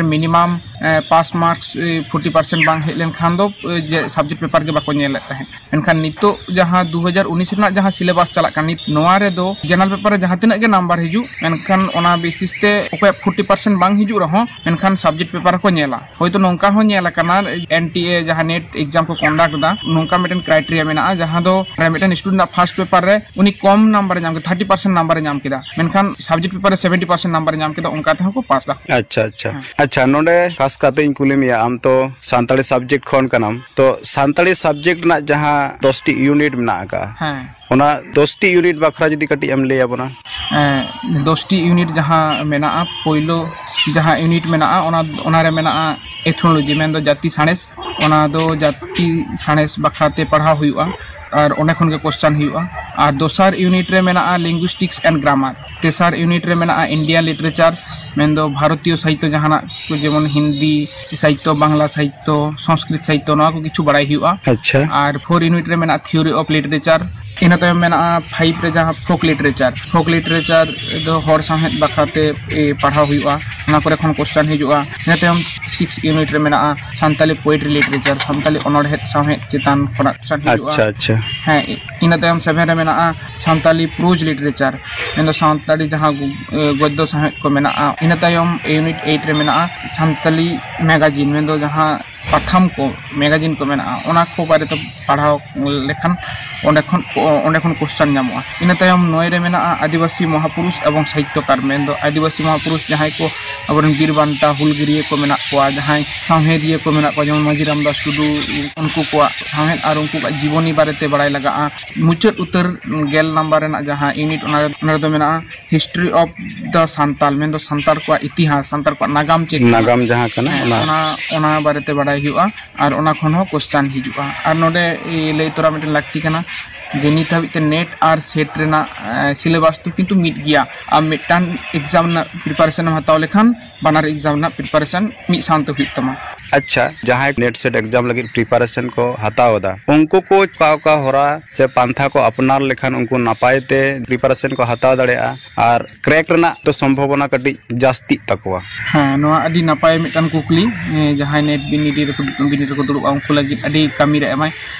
ᱢᱤᱱᱤᱢᱟᱢ, ᱮ, ᱯᱟᱥ ᱢᱟᱨᱠᱥ, ᱮ, ᱯᱷᱳᱨᱴᱤ ᱯᱟᱨᱥᱮᱱᱴ ᱵᱟᱝ ᱦᱮᱡ ᱞᱮᱱᱠᱷᱟᱱ ᱫᱚ, ᱮ, ᱡᱮ ᱥᱟᱵᱡᱮᱠᱴ ᱯᱮᱯᱟᱨ ᱜᱮ ᱵᱟᱠᱚ ᱧᱮᱞᱮᱫ ᱛᱟᱦᱮᱸᱫ᱾ ᱢᱮᱱᱠᱷᱟᱱ ᱱᱤᱛᱚᱜ ᱡᱟᱦᱟᱸ ᱫᱩ ᱦᱟᱡᱟᱨ ᱩᱱᱤᱥ ᱨᱮᱱᱟᱜ ᱡᱟᱦᱟᱸ ᱥᱤᱞᱮᱵᱟᱥ ᱪᱟᱞᱟᱜ ᱠᱟᱱᱟ, ᱱᱤᱛ ᱱᱚᱣᱟ ᱨᱮᱫᱚ ᱡᱮᱱᱟᱨᱟᱞ ᱯᱮᱯᱟᱨ ᱨᱮ ᱡᱟᱦᱟᱸ ᱛᱤᱱᱟᱹᱜ ᱜᱮ ᱱᱟᱢᱵᱟᱨ ᱦᱤᱡᱩᱜ, ᱢᱮᱱᱠᱷᱟᱱ ᱚᱱᱟ ᱵᱮᱥᱤᱥ ᱛᱮ ᱚᱠᱚᱭᱟᱜ ᱯᱷᱳᱨᱴᱤ ᱯᱟᱨᱥᱮᱱᱴ ᱵᱟᱝ ᱦᱤᱡᱩᱜ ᱨᱮᱦᱚᱸ, ᱢᱮᱱᱠᱷᱟᱱ ᱥᱟᱵᱡᱮᱠᱴ ᱯᱮᱯᱟᱨ ᱦᱚᱸᱠᱚ ᱧᱮᱞᱟ᱾ ᱦᱳᱭᱛᱳ ᱱᱚᱝᱠᱟ ᱦᱚᱸ ᱧᱮᱞ ᱟᱠᱟᱱᱟ, ᱮᱱ ᱴᱤ ᱮ ᱡᱟᱦᱟᱸ ᱱᱮᱴ ᱮᱠᱡᱟᱢ ᱠᱚ ᱠᱚᱱᱰᱟᱠᱴ ᱮᱫᱟ, ᱱᱚᱝᱠᱟ ᱢᱤᱫᱴᱮᱱ ᱠᱨᱟᱭᱴᱮᱨᱤᱭᱟ ᱢᱮᱱᱟᱜᱼᱟ, ᱡᱟᱦᱟᱸ ᱫᱚ ᱢᱤᱫᱴᱮᱱ ᱥᱴᱩᱰᱮᱱᱴ ᱟᱜ ᱯᱷᱟᱥᱴ ᱯᱮᱯᱟᱨ ᱨᱮ ᱩᱱᱤ ᱠᱚᱢ ᱱᱟᱢᱵᱟᱨ ᱮ ᱧᱟᱢ ᱠᱮᱫᱟ, ᱛᱷᱟᱨᱴᱤ ᱯᱟᱨᱥᱮᱱᱴ ᱱᱟᱢᱵᱟᱨ ᱮ ᱧᱟᱢ ᱠᱮᱫᱟ, ᱢᱮᱱᱠᱷᱟᱱ ᱥᱟᱵᱡᱮᱠᱴ ᱯᱮᱯᱟᱨ ᱨᱮ ᱥᱮᱵᱷᱮᱱᱴᱤ ᱯᱟᱨᱥᱮᱱᱴ ᱱᱟᱢᱵᱟᱨ ᱮ ᱧᱟᱢ ᱠᱮᱫᱟ, ᱚᱱᱠᱟ ᱛᱮᱦᱚᱸ ᱠᱚ ᱯᱟᱥ ᱫᱟ᱾ ᱟᱪᱪᱷᱟ, ᱟᱪᱪᱷᱟ᱾ ᱦᱮᱸ᱾ ᱟᱪᱪᱷᱟ, ᱱᱚᱰᱮ ᱠᱷᱟᱥ ᱠᱟᱛᱮ ᱤᱧ ᱠᱩᱞᱤ ᱢᱮᱭᱟ, ᱟᱢ ᱛᱚ ᱥᱟᱱᱛᱟᱲᱤ ᱥᱟᱵᱡᱮᱠᱴ ᱠᱷᱚᱱ ᱠᱟᱱᱟᱢ, ᱛᱚ ᱥᱟᱱᱛᱟᱲᱤ ᱥᱟᱵᱡᱮᱠᱴ ᱨᱮᱱᱟᱜ ᱡᱟᱦᱟᱸ ᱫᱚᱥ ᱴᱤ ᱤᱭᱩᱱᱤᱴ ᱢᱮᱱᱟᱜ ᱟᱠᱟᱫᱼᱟ, ᱦᱮᱸ᱾ ᱚᱱᱟ ᱫᱚᱥ ᱴᱤ ᱤᱭᱩᱱᱤᱴ ᱵᱟᱠᱷᱨᱟ ᱡᱩᱫᱤ ᱠᱟᱹᱴᱤᱡ ᱮᱢ ᱞᱟᱹᱭ ᱟᱵᱚᱱᱟ᱾ ᱮᱸ, ᱫᱚᱥ ᱴᱤ ᱤᱭᱩᱱᱤᱴ ᱡᱟᱦᱟᱸ ᱢᱮᱱᱟᱜᱼᱟ, ᱯᱳᱭᱞᱳ ᱡᱟᱦᱟᱸ ᱤᱭᱩᱱᱤᱴ ᱢᱮᱱᱟᱜᱼᱟ, ᱚᱱᱟ, ᱚᱱᱟᱨᱮ ᱢᱮᱱᱟᱜᱼᱟ ᱮᱛᱷᱱᱳᱞᱚᱡᱤ, ᱢᱮᱱᱫᱚ ᱡᱟᱹᱛᱤ ᱥᱟᱬᱮᱥ᱾ ᱚᱱᱟ ᱫᱚ ᱡᱟᱹᱛᱤ ᱥᱟᱬᱮᱥ ᱵᱟᱠᱷᱨᱟᱛᱮ ᱯᱟᱲᱦᱟᱣ ᱦᱩᱭᱩᱜᱼᱟ ᱟᱨ ᱚᱸᱰᱮ ᱠᱷᱚᱱ ᱜᱮ ᱠᱚᱥᱪᱟᱱ ᱦᱩᱭᱩᱜᱼᱟ᱾ ᱟᱨ ᱫᱚᱥᱟᱨ ᱤᱭᱩᱱᱤᱴ ᱨᱮ ᱢᱮᱱᱟᱜᱼᱟ ᱞᱤᱝᱜᱩᱭᱤᱥᱴᱤᱠᱥ ᱮᱱᱰ ᱜᱨᱟᱢᱟᱨ᱾ ᱛᱮᱥᱟᱨ ᱤᱭᱩᱱᱤᱴ ᱨᱮ ᱢᱮᱱᱟᱜᱼᱟ ᱤᱱᱰᱤᱭᱟᱱ ᱞᱤᱴᱟᱨᱮᱪᱟᱨ, ᱢᱮᱱᱫᱚ ᱵᱷᱟᱨᱚᱛᱤᱭᱚ ᱥᱟᱦᱤᱛᱛᱚ, ᱡᱟᱦᱟᱱᱟᱜ ᱠᱚ ᱡᱮᱢᱚᱱ ᱦᱤᱱᱫᱤ ᱥᱟᱦᱤᱛᱛᱚ, ᱵᱟᱝᱞᱟ ᱥᱟᱦᱤᱛᱛᱚ, ᱥᱚᱝᱥᱠᱨᱤᱛ ᱥᱟᱦᱤᱛᱛᱚ, ᱱᱚᱣᱟ ᱠᱚ ᱠᱤᱪᱷᱩ ᱵᱟᱲᱟᱭ ᱦᱩᱭᱩᱜᱼᱟ᱾ ᱟᱪᱪᱷᱟ᱾ ᱟᱨ ᱯᱷᱳᱨ ᱤᱭᱩᱱᱤᱴ ᱨᱮ ᱢᱮᱱᱟᱜᱼᱟ ᱛᱷᱤᱭᱳᱨᱤ ᱚᱯᱷ ᱞᱤᱴᱟᱨᱮᱪᱟᱨ᱾ ᱤᱱᱟᱹ ᱛᱟᱭᱚᱢ ᱢᱮᱱᱟᱜᱼᱟ ᱯᱷᱟᱭᱤᱵᱷ ᱨᱮ ᱡᱟᱦᱟᱸ ᱯᱷᱳᱠ ᱞᱤᱴᱟᱨᱮᱪᱟᱨ᱾ ᱯᱷᱳᱠ ᱞᱤᱴᱟᱨᱮᱪᱟᱨ ᱫᱚ ᱦᱚᱲ ᱥᱟᱶᱦᱮᱫ ᱵᱟᱠᱷᱨᱟᱛᱮ, ᱮ, ᱯᱟᱲᱦᱟᱣ ᱦᱩᱭᱩᱜᱼᱟ, ᱚᱱᱟ ᱠᱚᱨᱮ ᱠᱷᱚᱱ ᱠᱚᱥᱪᱟᱱ ᱦᱤᱡᱩᱜᱼᱟ᱾ ᱤᱱᱟᱹ ᱛᱟᱭᱚᱢ ᱥᱤᱠᱥ ᱤᱭᱩᱱᱤᱴ ᱨᱮ ᱢᱮᱱᱟᱜᱼᱟ ᱥᱟᱱᱛᱟᱞᱤ ᱯᱳᱭᱮᱴᱨᱤ ᱞᱤᱴᱟᱨᱮᱪᱟᱨ, ᱥᱟᱱᱛᱟᱞᱤ ᱚᱱᱚᱬᱦᱮ ᱥᱟᱶᱦᱮᱫ ᱪᱮᱛᱟᱱ ᱠᱷᱚᱱᱟᱜ ᱠᱚᱥᱪᱟᱱ ᱦᱤᱡᱩᱜᱼᱟ᱾ ᱟᱪᱪᱷᱟ, ᱟᱪᱪᱷᱟ᱾ ᱦᱮᱸ, ᱤ-, ᱤᱱᱟᱹ ᱛᱟᱭᱚᱢ ᱥᱮᱵᱷᱮᱱ ᱨᱮ ᱢᱮᱱᱟᱜᱼᱟ ᱥᱟᱱᱛᱟᱞᱤ ᱯᱨᱳᱡᱽ ᱞᱤᱴᱟᱨᱮᱪᱟᱨ, ᱢᱮᱱᱫᱚ ᱥᱟᱱᱛᱟᱲᱤ ᱡᱟᱦᱟᱸ ᱜᱚ-, ᱮ, ᱜᱚᱫᱽᱫᱚ ᱥᱟᱶᱦᱮᱫ ᱠᱚ ᱢᱮᱱᱟᱜᱼᱟ᱾ ᱤᱱᱟᱹ ᱛᱟᱭᱚᱢ ᱤᱭᱩᱱᱤᱴ ᱮᱭᱤᱴ ᱨᱮ ᱢᱮᱱᱟᱜᱼᱟ ᱥᱟᱱᱛᱟᱞᱤ ᱢᱮᱜᱟᱡᱤᱱ, ᱢᱮᱱᱫᱚ ᱡᱟᱦᱟᱸ ᱯᱟᱛᱷᱟᱢ ᱠᱚ, ᱢᱮᱜᱟᱡᱤᱱ ᱠᱚ ᱢᱮᱱᱟᱜᱼᱟ, ᱚᱱᱟ ᱠᱚ ᱵᱟᱨᱮᱛᱮ ᱯᱟᱲᱦᱟᱣ ᱞᱮᱠᱷᱟᱱ ᱚᱸᱰᱮ ᱠᱷᱚᱱ, ᱚᱸᱰᱮ ᱠᱷᱚᱱ ᱠᱚᱥᱪᱟᱱ ᱧᱟᱢᱚᱜᱼᱟ᱾ ᱤᱱᱟᱹ ᱛᱟᱭᱚᱢ ᱱᱚᱭ ᱨᱮ ᱢᱮᱱᱟᱜᱼᱟ ᱟᱹᱫᱤᱵᱟᱹᱥᱤ ᱢᱚᱦᱟᱯᱩᱨᱩᱥ ᱮᱵᱚᱝ ᱥᱟᱦᱤᱛᱛᱚᱠᱟᱨ, ᱢᱮᱱᱫᱚ ᱟᱹᱫᱤᱵᱟᱹᱥᱤ ᱢᱚᱦᱟᱯᱩᱨᱩᱥ ᱡᱟᱦᱟᱸᱭ ᱠᱚ ᱟᱵᱚᱨᱮᱱ ᱵᱤᱨ ᱵᱟᱱᱴᱟ ᱦᱩᱞᱜᱟᱹᱨᱤᱭᱟᱹ ᱠᱚ ᱢᱮᱱᱟᱜ ᱠᱚᱣᱟ, ᱡᱟᱦᱟᱸᱭ ᱥᱟᱶᱦᱮᱫᱤᱭᱟᱹ ᱠᱚ ᱢᱮᱱᱟᱜ ᱠᱚᱣᱟ, ᱡᱮᱢᱚᱱ ᱢᱟᱹᱡᱷᱤ ᱨᱟᱢᱫᱟᱥ ᱴᱩᱰᱩ, ᱩᱱᱠᱩ ᱠᱚᱣᱟᱜ ᱥᱟᱶᱦᱮᱫ ᱟᱨ ᱩᱱᱠᱩᱣᱟᱜ ᱡᱤᱵᱚᱱᱤ ᱵᱟᱨᱮᱛᱮ ᱵᱟᱲᱟᱭ ᱞᱟᱜᱟᱜᱼᱟ᱾ ᱢᱩᱪᱟᱹᱫ ᱩᱛᱟᱹᱨ ᱜᱮᱞ ᱱᱟᱢᱵᱟᱨ ᱨᱮᱱᱟᱜ ᱡᱟᱦᱟᱸ ᱤᱭᱩᱱᱤᱴ, ᱚᱱᱟ, ᱚᱱᱟ ᱨᱮᱫᱚ ᱢᱮᱱᱟᱜᱼᱟ History of the ᱥᱟᱱᱛᱟᱞ, ᱢᱮᱱᱫᱚ ᱥᱟᱱᱛᱟᱲ ᱠᱚᱣᱟᱜ ᱤᱛᱤᱦᱟᱥ, ᱥᱟᱱᱛᱟᱲ ᱠᱚᱣᱟᱜ ᱱᱟᱜᱟᱢ ᱪᱮᱫ ᱠᱟᱱᱟ? ᱱᱟᱜᱟᱢ ᱡᱟᱦᱟᱸ ᱠᱟᱱᱟ, ᱦᱮᱸ, ᱚᱱᱟ᱾ ᱚᱱᱟ, ᱚᱱᱟ ᱵᱟᱨᱮᱛᱮ ᱵᱟᱰᱟᱭ ᱦᱩᱭᱩᱜᱼᱟ᱾ ᱟᱨ ᱚᱱᱟ ᱠᱷᱚᱱ ᱦᱚᱸ ᱠᱚᱥᱪᱟᱱ ᱦᱤᱡᱩᱜᱼᱟ᱾ ᱟᱨ ᱱᱚᱰᱮ, ᱮ, ᱞᱟᱹᱭ ᱛᱚᱨᱟ ᱢᱤᱫᱴᱮᱱ ᱞᱟᱹᱠᱛᱤ ᱠᱟᱱᱟ ᱡᱮ ᱱᱤᱛ ᱦᱟᱹᱵᱤᱡ ᱛᱮ ᱱᱮᱴ ᱟᱨ ᱥᱮᱴ ᱨᱮᱱᱟᱜ, ᱮ, ᱥᱤᱞᱮᱵᱟᱥ ᱫᱚ ᱠᱤᱱᱛᱩ ᱢᱤᱫ ᱜᱮᱭᱟ᱾ ᱟᱢ ᱢᱤᱫᱴᱟᱝ ᱮᱠᱡᱟᱢ ᱨᱮᱱᱟᱜ ᱯᱨᱤᱯᱟᱨᱮᱥᱚᱱ ᱮᱢ ᱦᱟᱛᱟᱣ ᱞᱮᱠᱷᱟᱱ ᱵᱟᱱᱟᱨ ᱮᱠᱡᱟᱢ ᱨᱮᱱᱟᱜ ᱯᱨᱤᱯᱟᱨᱮᱥᱚᱱ ᱢᱤᱫ ᱥᱟᱶᱛᱮ ᱦᱩᱭᱩᱜ ᱛᱟᱢᱟ᱾ ᱟᱪᱪᱷᱟ, ᱡᱟᱦᱟᱸᱭ ᱱᱮᱴ ᱥᱮᱴ ᱮᱠᱡᱟᱢ ᱞᱟᱹᱜᱤᱫ ᱯᱨᱤᱯᱟᱨᱮᱥᱚᱱ ᱠᱚ ᱦᱟᱛᱟᱣ ᱮᱫᱟ, ᱩᱱᱠᱩ ᱠᱚ ᱚᱠᱟ ᱚᱠᱟ ᱦᱚᱨᱟ ᱥᱮ ᱯᱟᱱᱛᱷᱟ ᱠᱚ ᱟᱯᱱᱟᱨ ᱞᱮᱠᱷᱟᱱ ᱩᱱᱠᱩ ᱱᱟᱯᱟᱭ ᱛᱮ ᱯᱨᱤᱯᱟᱨᱮᱥᱚᱱ ᱠᱚ ᱦᱟᱛᱟᱣ ᱫᱟᱲᱮᱭᱟᱜᱼᱟ ᱟᱨ ᱠᱨᱮᱠ ᱨᱮᱱᱟᱜ ᱫᱚ ᱥᱚᱢᱵᱷᱚᱵᱚᱱᱟ ᱠᱟᱹᱴᱤᱡ ᱡᱟᱹᱥᱛᱤᱜ ᱛᱟᱠᱚᱣᱟ? ᱦᱮᱸ, ᱱᱚᱣᱟ ᱟᱹᱰᱤ ᱱᱟᱯᱟᱭ ᱢᱤᱫᱴᱟᱝ ᱠᱩᱠᱞᱤ᱾ ᱮ, ᱡᱟᱦᱟᱸᱭ ᱱᱮᱴ ᱵᱤᱱᱤᱰ ᱨᱮᱠᱚ, ᱵᱤᱱᱤᱰ ᱨᱮᱠᱚ ᱫᱩᱲᱩᱵᱼᱟ, ᱩᱱᱠᱩ ᱞᱟᱹᱜᱤᱫ ᱟᱹᱰᱤ ᱠᱟᱹᱢᱤ ᱨᱮ ᱮᱢᱟᱭ᱾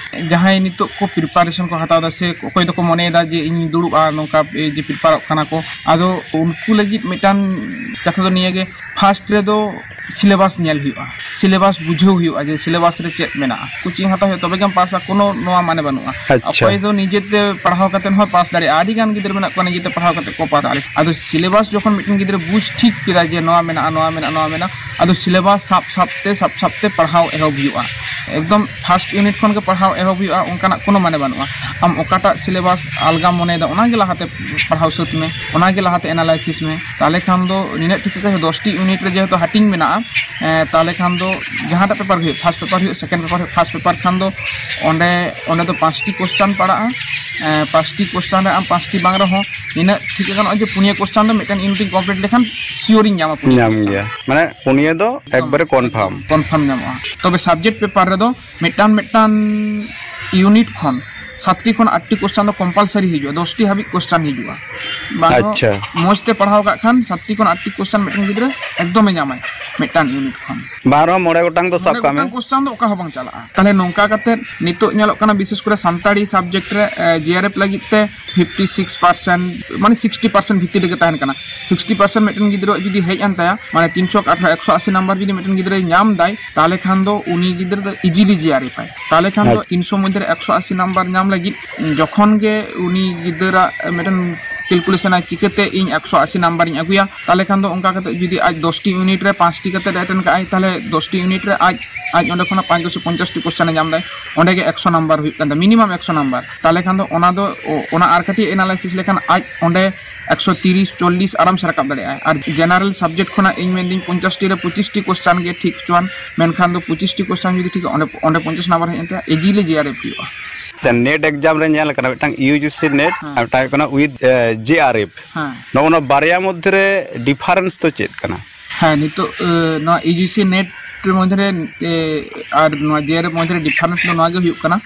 ᱡᱟᱦᱟᱸᱭ ᱱᱤᱛᱚᱜ ᱠᱚ ᱯᱨᱤᱯᱟᱨᱮᱥᱚᱱ ᱠᱚ ᱦᱟᱛᱟᱣ ᱮᱫᱟ, ᱥᱮ ᱚᱠᱚᱭ ᱫᱚᱠᱚ ᱢᱚᱱᱮᱭᱮᱫᱟ ᱡᱮ ᱤᱧ ᱫᱩᱲᱩᱵᱼᱟ, ᱱᱚᱝᱠᱟ, ᱮ, ᱡᱮ ᱯᱨᱤᱯᱟᱨᱚᱜ ᱠᱟᱱᱟ ᱠᱚ, ᱟᱫᱚ ᱩᱱᱠᱩ ᱞᱟᱹᱜᱤᱫ ᱢᱤᱫᱴᱟᱝ ᱠᱟᱛᱷᱟ ᱫᱚ ᱱᱤᱭᱟᱹ ᱜᱮ, ᱯᱷᱟᱥᱴ ᱨᱮᱫᱚ ᱥᱤᱞᱮᱵᱟᱥ ᱧᱮᱞ ᱦᱩᱭᱩᱜᱼᱟ, ᱥᱤᱞᱮᱵᱟᱥ ᱵᱩᱡᱷᱟᱹᱣ ᱦᱩᱭᱩᱜᱼᱟ ᱡᱮ ᱥᱤᱞᱮᱵᱟᱥ ᱨᱮ ᱪᱮᱫ ᱢᱮᱱᱟᱜᱼᱟ, ᱠᱳᱪᱤᱝ ᱦᱟᱛᱟᱣ ᱦᱩᱭᱩᱜᱼᱟ, ᱛᱚᱵᱮ ᱜᱮᱢ ᱯᱟᱥᱟ, ᱠᱳᱱᱳ ᱱᱚᱣᱟ ᱢᱟᱱᱮ ᱵᱟᱹᱱᱩᱜᱼᱟ᱾ ᱟᱪᱪᱷᱟ᱾ ᱚᱠᱚᱭ ᱫᱚ ᱱᱤᱡᱮᱛᱮ ᱯᱟᱲᱦᱟᱣ ᱠᱟᱛᱮ ᱦᱚᱸ ᱯᱟᱥ ᱫᱟᱲᱮᱭᱟᱜᱼᱟ, ᱟᱹᱰᱤ ᱜᱟᱱ ᱜᱤᱫᱽᱨᱟᱹ ᱢᱮᱱᱟᱜ ᱠᱚᱣᱟ ᱱᱤᱡᱮᱛᱮ ᱯᱟᱲᱦᱟᱣ ᱠᱟᱛᱮ ᱠᱚ ᱯᱟᱥ ᱫᱟᱲᱮᱭᱟᱜᱼᱟ᱾ ᱟᱫᱚ ᱥᱤᱞᱮᱵᱟᱥ ᱡᱚᱠᱷᱚᱱ ᱢᱤᱫᱴᱮᱱ ᱜᱤᱫᱽᱨᱟᱹ ᱵᱩᱡᱽ ᱴᱷᱤᱠ ᱠᱮᱫᱟ ᱡᱮ ᱱᱚᱣᱟ ᱢᱮᱱᱟᱜᱼᱟ, ᱱᱚᱣᱟ ᱢᱮᱱᱟᱜᱼᱟ, ᱱᱚᱣᱟ ᱢᱮᱱᱟᱜᱼᱟ, ᱟᱫᱚ ᱥᱤᱞᱮᱵᱟᱥ ᱥᱟᱵ ᱥᱟᱵ ᱛᱮ, ᱥᱟᱵ ᱥᱟᱵ ᱛᱮ ᱯᱟᱲᱦᱟᱣ ᱮᱦᱚᱵ ᱦᱩᱭᱩᱜᱼᱟ᱾ ᱮᱠᱫᱚᱢ ᱯᱷᱟᱥᱴ ᱤᱭᱩᱱᱤᱴ ᱠᱷᱚᱱ ᱜᱮ ᱯᱟᱲᱦᱟᱣ ᱮᱦᱚᱵ ᱦᱩᱭᱩᱜᱼᱟ, ᱚᱱᱠᱟᱱᱟᱜ ᱠᱳᱱᱳ ᱢᱟᱱᱮ ᱵᱟᱹᱱᱩᱜᱼᱟ᱾ ᱟᱢ ᱚᱠᱟᱴᱟᱜ ᱥᱤᱞᱮᱵᱟᱥ ᱟᱞᱜᱟᱢ ᱢᱚᱱᱮᱭᱮᱫᱟ, ᱚᱱᱟᱜᱮ ᱞᱟᱦᱟᱛᱮ ᱯᱟᱲᱦᱟᱣ ᱥᱟᱹᱛ ᱢᱮ, ᱚᱱᱟᱜᱮ ᱞᱟᱦᱟᱛᱮ ᱮᱱᱟᱞᱟᱭᱥᱤᱥ ᱢᱮ᱾ ᱛᱟᱦᱚᱞᱮ ᱠᱷᱟᱱ ᱫᱚ ᱱᱤᱱᱟᱹᱜ ᱴᱷᱤᱠ ᱴᱷᱟᱠ ᱫᱚᱥᱴᱤ ᱤᱭᱩᱱᱤᱴ ᱨᱮ ᱡᱮᱦᱮᱛᱩ ᱦᱟᱹᱴᱤᱧ ᱢᱮᱱᱟᱜᱼᱟ, ᱮᱸ, ᱛᱟᱦᱚᱞᱮ ᱠᱷᱟᱱ ᱫᱚ ᱡᱟᱦᱟᱸᱴᱟᱜ ᱯᱮᱯᱟᱨ ᱜᱮ ᱦᱩᱭᱩᱜ, ᱯᱷᱟᱥᱴ ᱯᱮᱯᱟᱨ ᱦᱩᱭᱩᱜ, ᱥᱮᱠᱮᱱᱰ ᱯᱮᱯᱟᱨ ᱦᱩᱭᱩᱜ, ᱯᱷᱟᱥᱴ ᱯᱮᱯᱟᱨ ᱠᱷᱟᱱ ᱫᱚ ᱚᱸᱰᱮ, ᱚᱸᱰᱮ ᱫᱚ ᱯᱟᱸᱪᱴᱤ ᱠᱚᱥᱪᱟᱱ ᱯᱟᱲᱟᱜᱼᱟ᱾ ᱮᱸ, ᱯᱟᱸᱪᱴᱤ ᱠᱚᱥᱪᱟᱱ ᱨᱮ ᱟᱢ ᱯᱟᱸᱪᱴᱤ ᱵᱟᱝ ᱨᱮᱦᱚᱸ, ᱤᱱᱟᱹᱜ ᱴᱷᱤᱠ ᱜᱟᱱᱚᱜᱼᱟ ᱡᱮ ᱯᱩᱱᱭᱟᱹ ᱠᱚᱥᱪᱟᱱ ᱫᱚ ᱢᱤᱫᱴᱮᱱ ᱤᱭᱩᱱᱤᱴ ᱤᱧ ᱠᱚᱢᱯᱞᱤᱴ ᱞᱮᱠᱷᱟᱱ ᱥᱤᱭᱳᱨ ᱤᱧ ᱧᱟᱢᱟ ᱯᱩᱱᱭᱟᱹ ᱧᱟᱢ ᱠᱚᱥᱪᱟᱱ᱾ ᱜᱮᱭᱟ, ᱢᱟᱱᱮ ᱯᱩᱱᱭᱟᱹ ᱫᱚ ᱮᱠᱵᱟᱨᱮ ᱠᱚᱱᱯᱷᱟᱨᱢ᱾ ᱠᱚᱱᱯᱷᱟᱨᱢ ᱧᱟᱢᱚᱜᱼᱟ᱾ ᱛᱚᱵᱮ ᱥᱟᱵᱡᱮᱠᱴ ᱯᱮᱯᱟᱨ ᱨᱮᱫᱚ ᱢᱤᱫᱴᱟᱝ ᱢᱤᱫᱴᱟᱝ ᱤᱭᱩᱱᱤᱴ ᱠᱷᱚᱱ ᱥᱟᱛᱴᱤ ᱠᱷᱚᱱ ᱟᱴᱴᱤ ᱠᱚᱥᱪᱟᱱ ᱫᱚ ᱠᱚᱢᱯᱟᱞᱥᱟᱨᱤ ᱦᱤᱡᱩᱜᱼᱟ, ᱫᱚᱥᱴᱤ ᱦᱟᱹᱵᱤᱡ ᱠᱚᱥᱪᱟᱱ ᱦᱤᱡᱩᱜᱼᱟ᱾ ᱵᱟᱝ ᱨᱮᱦᱚᱸ ᱟᱪᱪᱷᱟ᱾ ᱢᱚᱸᱡᱽ ᱛᱮ ᱯᱟᱲᱦᱟᱣ ᱠᱟᱜ ᱠᱷᱟᱱ ᱥᱟᱛᱴᱤ ᱠᱷᱚᱱ ᱟᱴᱴᱤ ᱠᱚᱥᱪᱟᱱ ᱢᱤᱫᱴᱮᱱ ᱜᱤᱫᱽᱨᱟᱹ ᱮᱠᱫᱚᱢᱮ ᱧᱟᱢᱟᱭ ᱢᱤᱫᱴᱟᱝ ᱤᱭᱩᱱᱤᱴ ᱠᱷᱚᱱ᱾ ᱵᱟᱝ ᱨᱮᱦᱚᱸ ᱢᱚᱬᱮ ᱜᱚᱴᱟᱝ ᱫᱚ ᱥᱟᱵ ᱢᱚᱬᱮ ᱠᱟᱜ ᱢᱮ᱾ ᱜᱚᱴᱟᱝ ᱠᱚᱥᱪᱟᱱ ᱫᱚ ᱚᱠᱟ ᱦᱚᱸ ᱵᱟᱝ ᱪᱟᱞᱟᱜᱼᱟ᱾ ᱛᱟᱦᱞᱮ ᱱᱚᱝᱠᱟ ᱠᱟᱛᱮ ᱱᱤᱛᱚᱜ ᱧᱮᱞᱚᱜ ᱠᱟᱱᱟ, ᱵᱤᱥᱮᱥ ᱠᱚᱨᱮ ᱥᱟᱱᱛᱟᱲᱤ ᱥᱟᱵᱡᱮᱠᱴ ᱨᱮ, ᱮ, ᱡᱮ ᱟᱨ ᱮᱯᱷ ᱞᱟᱹᱜᱤᱫ ᱛᱮ ᱯᱷᱤᱯᱴᱤ ᱥᱤᱠᱥ ᱯᱟᱨᱥᱮᱱᱴ, ᱢᱟᱱᱮ ᱥᱤᱠᱥᱴᱤ ᱯᱟᱨᱥᱮᱱᱴ ᱵᱷᱤᱛᱤᱨ ᱨᱮᱜᱮ ᱛᱟᱦᱮᱱ ᱠᱟᱱᱟ᱾ ᱥᱤᱠᱥᱴᱤ ᱯᱟᱨᱥᱮᱱᱴ ᱢᱤᱫᱴᱮᱱ ᱜᱤᱫᱽᱨᱟᱹ ᱡᱩᱫᱤ ᱦᱮᱡ ᱮᱱ ᱛᱟᱭᱟ, ᱢᱟᱱᱮ ᱛᱤᱱᱥᱚ ᱟᱴᱷᱟᱨᱚ, ᱮᱠᱥᱚ ᱟᱥᱤ ᱱᱟᱢᱵᱟᱨ ᱡᱩᱫᱤ ᱢᱤᱫᱴᱮᱱ ᱜᱤᱫᱽᱨᱟᱹᱭ ᱧᱟᱢ ᱫᱟᱭ, ᱛᱟᱦᱚᱞᱮ ᱠᱷᱟᱱ ᱫᱚ ᱩᱱᱤ ᱜᱤᱫᱽᱨᱟᱹ ᱫᱚ ᱤᱡᱤᱞᱤ ᱡᱮ ᱟᱨ ᱮᱯᱷ ᱟᱭ᱾ ᱛᱟᱦᱚᱞᱮ ᱠᱷᱟᱱ ᱫᱚ ᱟᱪᱪᱷᱟ᱾ ᱛᱤᱱᱥᱚ ᱢᱚᱫᱽᱫᱷᱮ ᱨᱮ ᱮᱠᱥᱚ ᱟᱥᱤ ᱱᱟᱢᱵᱟᱨ ᱧᱟᱢ ᱞᱟᱹᱜᱤᱫ ᱡᱚᱠᱷᱚᱱ ᱜᱮ ᱩᱱᱤ ᱜᱤᱫᱽᱨᱟᱹ ᱢᱤᱫᱴᱮᱱ ᱠᱮᱞᱠᱩᱞᱮᱥᱚᱱ ᱟᱭ, ᱪᱤᱠᱟᱹᱛᱮ ᱤᱧ ᱮᱠᱥᱚ ᱟᱥᱤ ᱱᱟᱢᱵᱟᱨ ᱤᱧ ᱟᱹᱜᱩᱭᱟ, ᱛᱟᱦᱚᱞᱮ ᱠᱷᱟᱱ ᱫᱚ ᱚᱱᱠᱟ ᱠᱟᱛᱮ ᱡᱩᱫᱤ ᱟᱡ ᱫᱚᱥᱴᱤ ᱤᱭᱩᱱᱤᱴ ᱨᱮ ᱯᱟᱸᱪᱴᱤ ᱠᱟᱛᱮ ᱮᱴᱮᱱᱰ ᱠᱟᱜᱼᱟᱭ, ᱛᱟᱦᱚᱞᱮ ᱫᱚᱥᱴᱤ ᱤᱭᱩᱱᱤᱴ ᱨᱮ ᱟᱡ, ᱟᱡ ᱚᱸᱰᱮ ᱠᱷᱚᱱᱟᱜ ᱯᱟᱸᱪ ᱫᱚᱥᱮ ᱯᱚᱧᱪᱟᱥᱴᱤ ᱠᱚᱥᱪᱟᱱ ᱮ ᱧᱟᱢ ᱫᱟᱭ, ᱚᱸᱰᱮ ᱜᱮ ᱮᱠᱥᱚ ᱱᱟᱢᱵᱟᱨ ᱦᱩᱭᱩᱜ ᱠᱟᱱ ᱛᱟᱭᱟ, ᱢᱤᱱᱤᱢᱟᱢ ᱮᱠᱥᱚ ᱱᱟᱢᱵᱟᱨ᱾ ᱛᱟᱦᱚᱞᱮ ᱠᱷᱟᱱ ᱫᱚ ᱚᱱᱟ ᱟᱨ ᱠᱟᱹᱴᱤᱡ ᱮᱱᱟᱞᱟᱭᱥᱤᱥ ᱞᱮᱠᱷᱟᱱ ᱟᱡ ᱚᱸᱰᱮ ᱮᱠᱥᱚ ᱛᱤᱨᱤᱥ, ᱪᱚᱞᱞᱤᱥ ᱟᱨᱟᱢ ᱥᱮ ᱨᱟᱠᱟᱵ ᱫᱟᱲᱮᱭᱟᱜᱼᱟᱭ᱾ ᱟᱨ ᱡᱮᱱᱟᱨᱮᱞ ᱥᱟᱵᱡᱮᱠᱴ ᱠᱷᱚᱱᱟᱜ ᱤᱧ ᱢᱮᱱᱫᱟᱹᱧ ᱯᱚᱧᱪᱟᱥᱴᱤ ᱨᱮ ᱯᱚᱸᱪᱤᱥᱴᱤ ᱠᱚᱥᱪᱟᱱ ᱜᱮ ᱴᱷᱤᱠ ᱦᱚᱪᱚᱣᱟᱱ, ᱢᱮᱱᱠᱷᱟᱱ ᱫᱚ ᱯᱚᱸᱪᱤᱥᱴᱤ ᱠᱚᱥᱪᱟᱱ ᱡᱩᱫᱤ ᱴᱷᱤᱠ ᱚᱸᱰᱮ, ᱚᱸᱰᱮ ᱯᱚᱧᱪᱟᱥ ᱱᱟᱢᱵᱟᱨ ᱦᱮᱡ ᱮᱱ ᱛᱟᱭᱟ, ᱤᱡᱤᱞᱤ ᱡᱮ ᱟᱨ ᱮᱯᱷ ᱦᱩᱭᱩᱜᱼᱟ᱾ ᱟᱪᱪᱷᱟ, ᱱᱮᱴ ᱮᱠᱡᱟᱢ ᱨᱮ ᱧᱮᱞ ᱠᱟᱱᱟ ᱢᱤᱫᱴᱟᱝ ᱤᱭᱩ ᱡᱤ ᱥᱤ ᱱᱮᱴ ᱦᱮᱸ᱾ ᱟᱨ ᱢᱤᱫᱴᱟᱝ ᱦᱩᱭᱩᱜ ᱠᱟᱱᱟ ᱩᱭᱤᱛᱷ ᱡᱮ ᱟᱨ ᱮᱯᱷ᱾ ᱦᱮᱸ᱾ ᱱᱚᱜᱼᱚ ᱱᱚᱣᱟ ᱵᱟᱨᱭᱟ ᱢᱚᱫᱽᱫᱷᱮ ᱨᱮ ᱰᱤᱯᱷᱟᱨᱮᱱᱥ ᱫᱚ ᱪᱮᱫ ᱠᱟᱱᱟ? ᱦᱮᱸ, ᱱᱤᱛᱚᱜ, ᱮ, ᱱᱚᱣᱟ ᱤᱭᱩ ᱡᱤ ᱥᱤ ᱱᱮᱴ ᱢᱚᱫᱽᱫᱷᱮ ᱨᱮ, ᱮ, ᱟᱨ ᱱᱚᱣᱟ ᱡᱮ ᱟᱨ ᱮᱯᱷ ᱢᱚᱫᱽᱫᱷᱮ ᱨᱮ ᱰᱤᱯᱷᱟᱨᱮᱱᱥ ᱫᱚ ᱱᱚᱣᱟ ᱜᱮ ᱦᱩᱭᱩᱜ ᱠᱟᱱᱟ,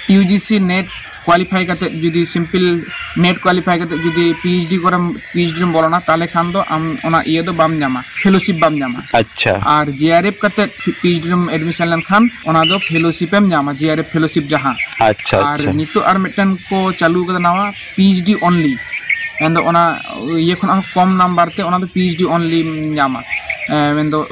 U G C NET qualify ᱠᱟᱛᱮ ᱡᱩᱫᱤ ᱥᱤᱢᱯᱤᱞ ᱱᱮᱴ ᱠᱳᱣᱟᱞᱤᱯᱷᱟᱭ ᱠᱟᱛᱮ ᱡᱩᱫᱤ ᱯᱤ ᱮᱭᱤᱪ ᱰᱤ ᱠᱚᱨᱮᱢ, ᱯᱤ ᱮᱭᱤᱪ ᱰᱤ ᱨᱮᱢ ᱵᱚᱞᱚᱱᱟ, ᱛᱟᱦᱚᱞᱮ ᱠᱷᱟᱱ ᱫᱚ ᱟᱢ ᱚᱱᱟ ᱤᱭᱟᱹ ᱫᱚ ᱵᱟᱢ ᱧᱟᱢᱟ, ᱯᱷᱮᱞᱳᱥᱤᱯ ᱵᱟᱢ ᱧᱟᱢᱟ᱾ ᱟᱪᱪᱷᱟ᱾ ᱟᱨ ᱡᱮ ᱟᱨ ᱮᱯᱷ ᱠᱟᱛᱮ ᱯᱤ ᱮᱭᱤᱪ ᱰᱤ ᱨᱮᱢ ᱮᱰᱢᱤᱥᱚᱱ ᱞᱮᱱᱠᱷᱟᱱ ᱚᱱᱟ ᱫᱚ ᱯᱷᱮᱞᱳᱥᱤᱯ ᱮᱢ ᱧᱟᱢᱟ, ᱡᱮ ᱟᱨ ᱮᱯᱷ ᱯᱷᱮᱞᱳᱥᱤᱯ ᱡᱟᱦᱟᱸ᱾ ᱟᱪᱪᱷᱟ, ᱟᱨ ᱟᱪᱪᱷᱟ᱾ ᱱᱤᱛᱚᱜ ᱟᱨ ᱢᱤᱫᱴᱮᱱ ᱠᱚ ᱪᱟᱹᱞᱩ ᱠᱟᱫᱟ ᱱᱟᱣᱟ, ᱯᱤ ᱮᱭᱤᱪ ᱰᱤ ᱚᱱᱞᱤ᱾ ᱢᱮᱱᱫᱚ ᱚᱱᱟ ᱤᱭᱟᱹ ᱠᱷᱚᱱᱟᱜ ᱦᱚᱸ ᱠᱚᱢ ᱱᱟᱢᱵᱟᱨ ᱛᱮ ᱚᱱᱟ ᱫᱚ ᱯᱤ ᱮᱭᱤᱪ ᱰᱤ ᱚᱱᱞᱤᱢ ᱧᱟᱢᱟ᱾ ᱮ, ᱢᱮᱱᱫᱚ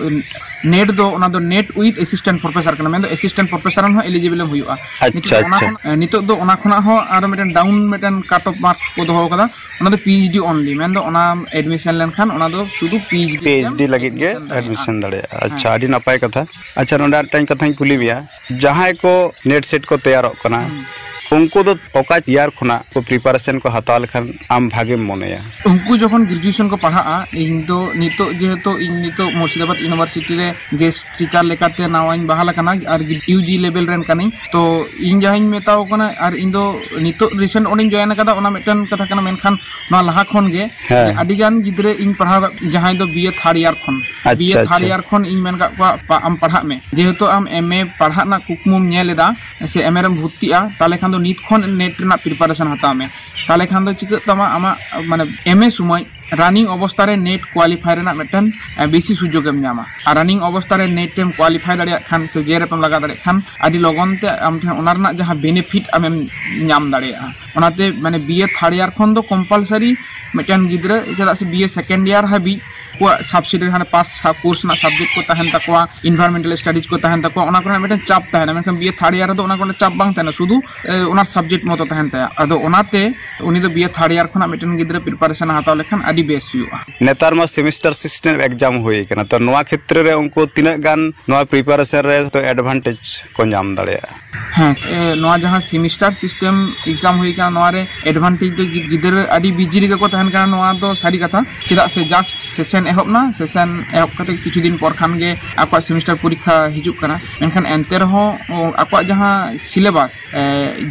ᱱᱮᱴ ᱫᱚ ᱚᱱᱟ ᱫᱚ ᱱᱮᱴ ᱩᱭᱤᱛᱷ ᱮᱥᱤᱥᱴᱮᱱᱴ ᱯᱨᱚᱯᱷᱮᱥᱟᱨ ᱠᱟᱱᱟ, ᱢᱮᱱᱫᱚ ᱮᱥᱤᱥᱴᱮᱱᱴ ᱯᱨᱚᱯᱷᱮᱥᱟᱨ ᱦᱚᱸ ᱮᱞᱤᱡᱤᱵᱮᱞ ᱮᱢ ᱦᱩᱭᱩᱜᱼᱟ᱾ ᱟᱪᱪᱷᱟ, ᱱᱤᱛᱚᱜ ᱫᱚ ᱚᱱᱟ ᱟᱪᱪᱷᱟ᱾ ᱠᱷᱚᱱ-, ᱮ, ᱱᱤᱛᱚᱜ ᱫᱚ ᱚᱱᱟ ᱠᱷᱚᱱᱟᱜ ᱦᱚᱸ ᱟᱨᱚ ᱢᱤᱫᱴᱮᱱ ᱰᱟᱣᱩᱱ ᱢᱤᱫᱴᱮᱱ ᱠᱟᱴ ᱚᱯᱷ ᱢᱟᱨᱠ ᱠᱚ ᱫᱚᱦᱚ ᱠᱟᱫᱟ, ᱚᱱᱟ ᱫᱚ ᱯᱤ ᱮᱭᱤᱪ ᱰᱤ ᱚᱱᱞᱤ, ᱢᱮᱱᱫᱚ ᱚᱱᱟ ᱮᱰᱢᱤᱥᱚᱱ ᱞᱮᱱᱠᱷᱟᱱ ᱚᱱᱟ ᱫᱚ ᱥᱩᱫᱷᱩ P H D P H D ᱞᱟᱹᱜᱤᱫ ᱜᱮ ᱮᱰᱢᱤᱥᱚᱱ ᱫᱟᱲᱮᱭᱟᱜᱼᱟ᱾ ᱟᱪᱪᱷᱟ, ᱦᱮᱸ᱾ ᱟᱹᱰᱤ ᱱᱟᱯᱟᱭ ᱠᱟᱛᱷᱟ᱾ ᱟᱪᱪᱷᱟ, ᱱᱚᱰᱮ ᱟᱨ ᱢᱤᱫᱴᱟᱝ ᱠᱟᱛᱷᱟᱧ ᱠᱩᱞᱤ ᱢᱮᱭᱟ, ᱡᱟᱦᱟᱸᱭ ᱠᱚ ᱱᱮᱴ ᱥᱮᱴ ᱠᱚ ᱛᱮᱭᱟᱨᱚᱜ ᱠᱟᱱᱟ, ᱦᱩᱸ᱾ ᱩᱱᱠᱩ ᱫᱚ ᱚᱠᱟ ᱤᱭᱟᱨ ᱠᱷᱚᱱᱟᱜ ᱠᱚ ᱯᱨᱤᱯᱟᱨᱮᱥᱚᱱ ᱠᱚ ᱦᱟᱛᱟᱣ ᱞᱮᱠᱷᱟᱱ ᱟᱢ ᱵᱷᱟᱜᱮᱢ ᱢᱚᱱᱮᱭᱟ? ᱩᱱᱠᱩ ᱡᱚᱠᱷᱚᱱ ᱜᱨᱮᱡᱩᱭᱮᱥᱚᱱ ᱠᱚ ᱯᱟᱲᱦᱟᱜᱼᱟ, ᱤᱧ ᱫᱚ ᱱᱤᱛᱚᱜ ᱡᱮᱦᱮᱛᱩ ᱤᱧ ᱱᱤᱛᱚᱜ ᱢᱩᱨᱥᱤᱫᱟᱵᱟᱫᱽ ᱤᱭᱩᱱᱤᱵᱷᱟᱨᱥᱤᱴᱤ ᱨᱮ ᱜᱮᱥᱴ ᱴᱤᱪᱟᱨ ᱞᱮᱠᱟᱛᱮ ᱱᱟᱣᱟᱧ ᱵᱟᱦᱟᱞ ᱟᱠᱟᱱᱟ ᱟᱨ ᱤᱭᱩ ᱡᱤ ᱞᱮᱵᱮᱞ ᱨᱮᱱ ᱠᱟᱹᱱᱟᱹᱧ, ᱛᱚ ᱤᱧ ᱡᱟᱦᱟᱸᱧ ᱢᱮᱛᱟᱣ ᱠᱟᱱᱟ ᱟᱨ ᱤᱧ ᱫᱚ ᱱᱤᱛᱚᱜ ᱨᱤᱥᱮᱱᱴ ᱚᱸᱰᱮᱧ ᱡᱚᱭᱮᱱ ᱟᱠᱟᱫᱟ, ᱚᱱᱟ ᱢᱤᱫᱴᱮᱱ ᱠᱟᱛᱷᱟ ᱠᱟᱱᱟ, ᱢᱮᱱᱠᱷᱟᱱ ᱱᱚᱣᱟ ᱞᱟᱦᱟ ᱠᱷᱚᱱ ᱜᱮ ᱦᱮᱸ᱾ ᱟᱹᱰᱤ ᱜᱟᱱ ᱜᱤᱫᱽᱨᱟᱹ ᱤᱧ ᱯᱟᱲᱦᱟᱣ ᱠᱟᱜ, ᱡᱟᱦᱟᱸᱭ ᱫᱚ ᱵᱤ ᱮ ᱛᱷᱟᱨᱰ ᱤᱭᱟᱨ ᱠᱷᱚᱱ, ᱟᱪᱪᱷᱟ, ᱵᱤ ᱮ ᱛᱷᱟᱨᱰ ᱟᱪᱪᱷᱟ᱾ ᱤᱭᱟᱨ ᱠᱷᱚᱱ ᱤᱧ ᱢᱮᱱ ᱠᱟᱜ ᱠᱚᱣᱟ, "ᱯᱟ-, ᱟᱢ ᱯᱟᱲᱦᱟᱜ ᱢᱮ, ᱡᱮᱦᱮᱛᱩ ᱟᱢ ᱮᱢ ᱮ ᱯᱟᱲᱦᱟᱜ ᱨᱮᱱᱟᱜ ᱠᱩᱠᱢᱩᱢ ᱧᱮᱞ ᱮᱫᱟ ᱥᱮ ᱮᱢ ᱮ ᱨᱮᱢ ᱵᱷᱚᱨᱛᱤᱜᱼᱟ, ᱛᱟᱦᱚᱞᱮ ᱠᱷᱟᱱ ᱫᱚ ᱱᱤᱛ ᱠᱷᱚᱱ ᱱᱮᱴ ᱨᱮᱱᱟᱜ ᱯᱨᱤᱯᱟᱨᱮᱥᱚᱱ ᱦᱟᱛᱟᱣ ᱢᱮ, ᱛᱟᱦᱚᱞᱮ ᱠᱷᱟᱱ ᱫᱚ ᱪᱤᱠᱟᱹᱜ ᱛᱟᱢᱟ, ᱟᱢᱟᱜ ᱢᱟᱱᱮ ᱮᱢ ᱮ ᱥᱚᱢᱚᱭ ᱨᱟᱱᱤᱝ ᱚᱵᱚᱥᱛᱟ ᱨᱮ ᱱᱮᱴ ᱠᱳᱣᱟᱞᱤᱯᱷᱟᱭ ᱨᱮᱱᱟᱜ ᱢᱤᱫᱴᱮᱱ, ᱮ, ᱵᱮᱥᱤ ᱥᱩᱡᱳᱜᱽ ᱮᱢ ᱧᱟᱢᱟ᱾ ᱟᱨ ᱨᱟᱱᱤᱝ ᱚᱵᱚᱥᱛᱟ ᱨᱮ ᱱᱮᱴ ᱮᱢ ᱠᱳᱣᱟᱞᱤᱯᱷᱟᱭ ᱫᱟᱲᱮᱭᱟᱜ ᱠᱷᱟᱱ ᱥᱮ ᱡᱮ ᱨᱮᱯ ᱮᱢ ᱞᱟᱜᱟᱣ ᱫᱟᱲᱮᱭᱟᱜ ᱠᱷᱟᱱ, ᱟᱹᱰᱤ ᱞᱚᱜᱚᱱ ᱛᱮ ᱟᱢ ᱴᱷᱮᱱ ᱚᱱᱟ ᱨᱮᱱᱟᱜ ᱡᱟᱦᱟᱸ ᱵᱮᱱᱤᱯᱷᱤᱴ ᱟᱢᱮᱢ ᱧᱟᱢ ᱫᱟᱲᱮᱭᱟᱜᱼᱟ᱾ ᱚᱱᱟᱛᱮ ᱢᱟᱱᱮ ᱵᱤ ᱮ ᱛᱷᱟᱨᱰ ᱤᱭᱟᱨ ᱠᱷᱚᱱ ᱫᱚ ᱠᱚᱢᱯᱟᱞᱥᱟᱨᱤ ᱢᱤᱫᱴᱮᱱ ᱜᱤᱫᱽᱨᱟᱹ, ᱪᱮᱫᱟᱜ ᱥᱮ ᱵᱤ ᱮ ᱥᱮᱠᱮᱱᱰ ᱤᱭᱟᱨ ᱦᱟᱹᱵᱤᱡ ᱠᱚᱣᱟᱜ ᱥᱟᱵᱥᱤᱰᱤ ᱦᱟᱱᱮ ᱯᱟᱸᱪ ᱥᱟ-, ᱠᱳᱨᱥ ᱨᱮᱱᱟᱜ ᱥᱟᱵᱡᱮᱠᱴ ᱠᱚ ᱛᱟᱦᱮᱱ ᱛᱟᱠᱚᱣᱟ, ᱤᱱᱵᱷᱟᱨᱢᱮᱱᱴᱟᱞ ᱥᱴᱟᱰᱤᱡᱽ ᱠᱚ ᱛᱟᱦᱮᱱ ᱛᱟᱠᱚᱣᱟ, ᱚᱱᱟ ᱠᱚᱨᱮᱱᱟᱜ ᱢᱤᱫᱴᱮᱱ ᱪᱟᱯ ᱛᱟᱦᱮᱱᱟ᱾ ᱢᱮᱱᱠᱷᱟᱱ ᱵᱤ ᱮ ᱛᱷᱟᱨᱰ ᱤᱭᱟᱨ ᱨᱮᱫᱚ ᱚᱱᱟ ᱠᱚᱨᱮᱱᱟᱜ ᱪᱟᱯ ᱵᱟᱝ ᱛᱟᱦᱮᱱᱟ, ᱥᱩᱫᱷᱩ, ᱮ, ᱚᱱᱟ ᱥᱟᱵᱡᱮᱠᱴ ᱢᱚᱛᱚ ᱛᱟᱦᱮᱱ ᱛᱟᱭᱟ᱾ ᱟᱫᱚ ᱚᱱᱟᱛᱮ ᱩᱱᱤ ᱫᱚ ᱵᱤ ᱮ ᱛᱷᱟᱨᱰ ᱤᱭᱟᱨ ᱠᱷᱚᱱᱟᱜ ᱢᱤᱫᱴᱮᱱ ᱜᱤᱫᱽᱨᱟᱹ ᱯᱨᱤᱯᱟᱨᱮᱥᱚᱱ ᱮ ᱦᱟᱛᱟᱣ ᱞᱮᱠᱷᱟᱱ ᱟᱹᱰᱤ ᱵᱮᱥ ᱦᱩᱭᱩᱜᱼᱟ᱾ ᱱᱮᱛᱟᱨ ᱢᱟ ᱥᱮᱢᱤᱥᱴᱟᱨ ᱥᱤᱥᱴᱮᱢ ᱮᱠᱡᱟᱢ ᱦᱩᱭ ᱠᱟᱱᱟ, ᱛᱚ ᱱᱚᱣᱟ ᱠᱷᱮᱛᱨᱮ ᱨᱮ ᱩᱱᱠᱩ ᱛᱤᱱᱟᱹᱜ ᱜᱟᱱ ᱱᱚᱣᱟ ᱯᱨᱤᱯᱟᱨᱮᱥᱚᱱ ᱨᱮ ᱛᱚ ᱮᱰᱵᱷᱟᱱᱴᱮᱡᱽ ᱠᱚ ᱧᱟᱢ ᱫᱟᱲᱮᱭᱟᱜᱼᱟ? ᱦᱮᱸ, ᱮ, ᱱᱚᱣᱟ ᱡᱟᱦᱟᱸ ᱥᱮᱢᱤᱥᱴᱟᱨ ᱥᱤᱥᱴᱮᱢ ᱮᱠᱡᱟᱢ ᱦᱩᱭ ᱠᱟᱱᱟ, ᱱᱚᱣᱟ ᱨᱮ ᱮᱰᱵᱷᱟᱱᱴᱮᱡᱽ ᱫᱚ ᱜᱤ-, ᱜᱤᱫᱽᱨᱟᱹ ᱟᱹᱰᱤ ᱵᱤᱡᱤ ᱨᱮᱜᱮ ᱠᱚ ᱛᱟᱦᱮᱱ ᱠᱟᱱᱟ, ᱱᱚᱣᱟ ᱫᱚ ᱥᱟᱹᱨᱤ ᱠᱟᱛᱷᱟ᱾ ᱪᱮᱫᱟᱜ ᱥᱮ ᱡᱟᱥᱴ ᱥᱮᱥᱚᱱ ᱮᱦᱚᱵ ᱱᱟ, ᱥᱮᱥᱚᱱ ᱮᱦᱚᱵ ᱠᱟᱛᱮ ᱠᱤᱪᱷᱩ ᱫᱤᱱ ᱯᱚᱨ ᱠᱷᱟᱱ ᱜᱮ ᱟᱠᱚᱣᱟᱜ ᱥᱮᱢᱤᱥᱴᱟᱨ ᱯᱚᱨᱤᱠᱠᱷᱟ ᱦᱤᱡᱩᱜ ᱠᱟᱱᱟ᱾ ᱢᱮᱱᱠᱷᱟᱱ ᱮᱱᱛᱮ ᱨᱮᱦᱚᱸ, ᱚ, ᱟᱠᱚᱣᱟᱜ ᱡᱟᱦᱟᱸ ᱥᱤᱞᱮᱵᱟᱥ, ᱮ,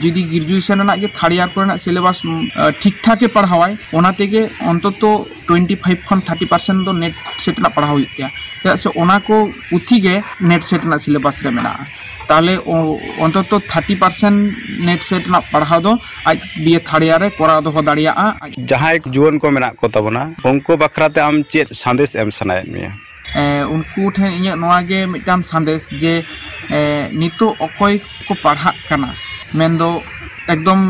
ᱡᱩᱫᱤ ᱜᱨᱮᱡᱩᱭᱮᱥᱚᱱ ᱨᱮᱱᱟᱜ ᱜᱮ ᱛᱷᱟᱨᱰ ᱤᱭᱟᱨ ᱠᱚᱨᱮᱱᱟᱜ ᱥᱤᱞᱮᱵᱟᱥ, ᱩᱢ, ᱮ, ᱴᱷᱤᱠ ᱴᱷᱟᱠ ᱮ ᱯᱟᱲᱦᱟᱣᱟᱭ, ᱚᱱᱟ ᱛᱮᱜᱮ ᱚᱱᱛᱚᱛᱚ ᱴᱩᱭᱮᱱᱴᱤ ᱯᱷᱟᱭᱤᱵᱷ ᱠᱷᱚᱱ ᱛᱷᱟᱨᱴᱤ ᱯᱟᱨᱥᱮᱱᱴ ᱫᱚ ᱱᱮᱴ ᱥᱮᱴ ᱨᱮᱱᱟᱜ ᱯᱟᱲᱦᱟᱣ ᱦᱩᱭᱩᱜ ᱛᱟᱭᱟ᱾ ᱪᱮᱫᱟᱜ ᱥᱮ ᱚᱱᱟ ᱠᱚ ᱯᱩᱛᱷᱤ ᱜᱮ ᱱᱮᱴ ᱥᱮᱴ ᱨᱮᱱᱟᱜ ᱥᱤᱞᱮᱵᱟᱥ ᱨᱮ ᱢᱮᱱᱟᱜᱼᱟ᱾ ᱛᱟᱦᱚᱞᱮ ᱚ-, ᱚᱱᱛᱚᱛᱚ ᱛᱷᱟᱨᱴᱤ ᱯᱟᱨᱥᱮᱱᱴ ᱱᱮᱴ ᱥᱮᱴ ᱨᱮᱱᱟᱜ ᱯᱟᱲᱦᱟᱣ ᱫᱚ ᱟᱡ ᱵᱤ ᱮ ᱛᱷᱟᱨᱰ ᱤᱭᱟᱨ ᱨᱮ ᱠᱚᱨᱟᱣ ᱫᱚᱦᱚ ᱫᱟᱲᱮᱭᱟᱜᱼᱟ᱾ ᱟᱡ ᱡᱟᱦᱟᱸᱭ ᱡᱩᱣᱟᱹᱱ ᱠᱚ ᱢᱮᱱᱟᱜ ᱠᱚ ᱛᱟᱵᱚᱱᱟ, ᱩᱱᱠᱩ ᱵᱟᱠᱷᱨᱟ ᱛᱮ ᱟᱢ ᱪᱮᱫ ᱥᱟᱸᱫᱮᱥ ᱮᱢ ᱥᱟᱱᱟᱭᱮᱫ ᱢᱮᱭᱟ? ᱮ, ᱩᱱᱠᱩ ᱴᱷᱮᱱ ᱤᱧᱟᱹᱜ ᱱᱚᱣᱟ ᱜᱮ ᱢᱤᱫᱴᱟᱝ ᱥᱟᱸᱫᱮᱥ ᱡᱮ, ᱮ, ᱱᱤᱛᱚᱜ ᱚᱠᱚᱭ ᱠᱚ ᱯᱟᱲᱦᱟᱜ ᱠᱟᱱᱟ, ᱢᱮᱱᱫᱚ ᱮᱠᱫᱚᱢ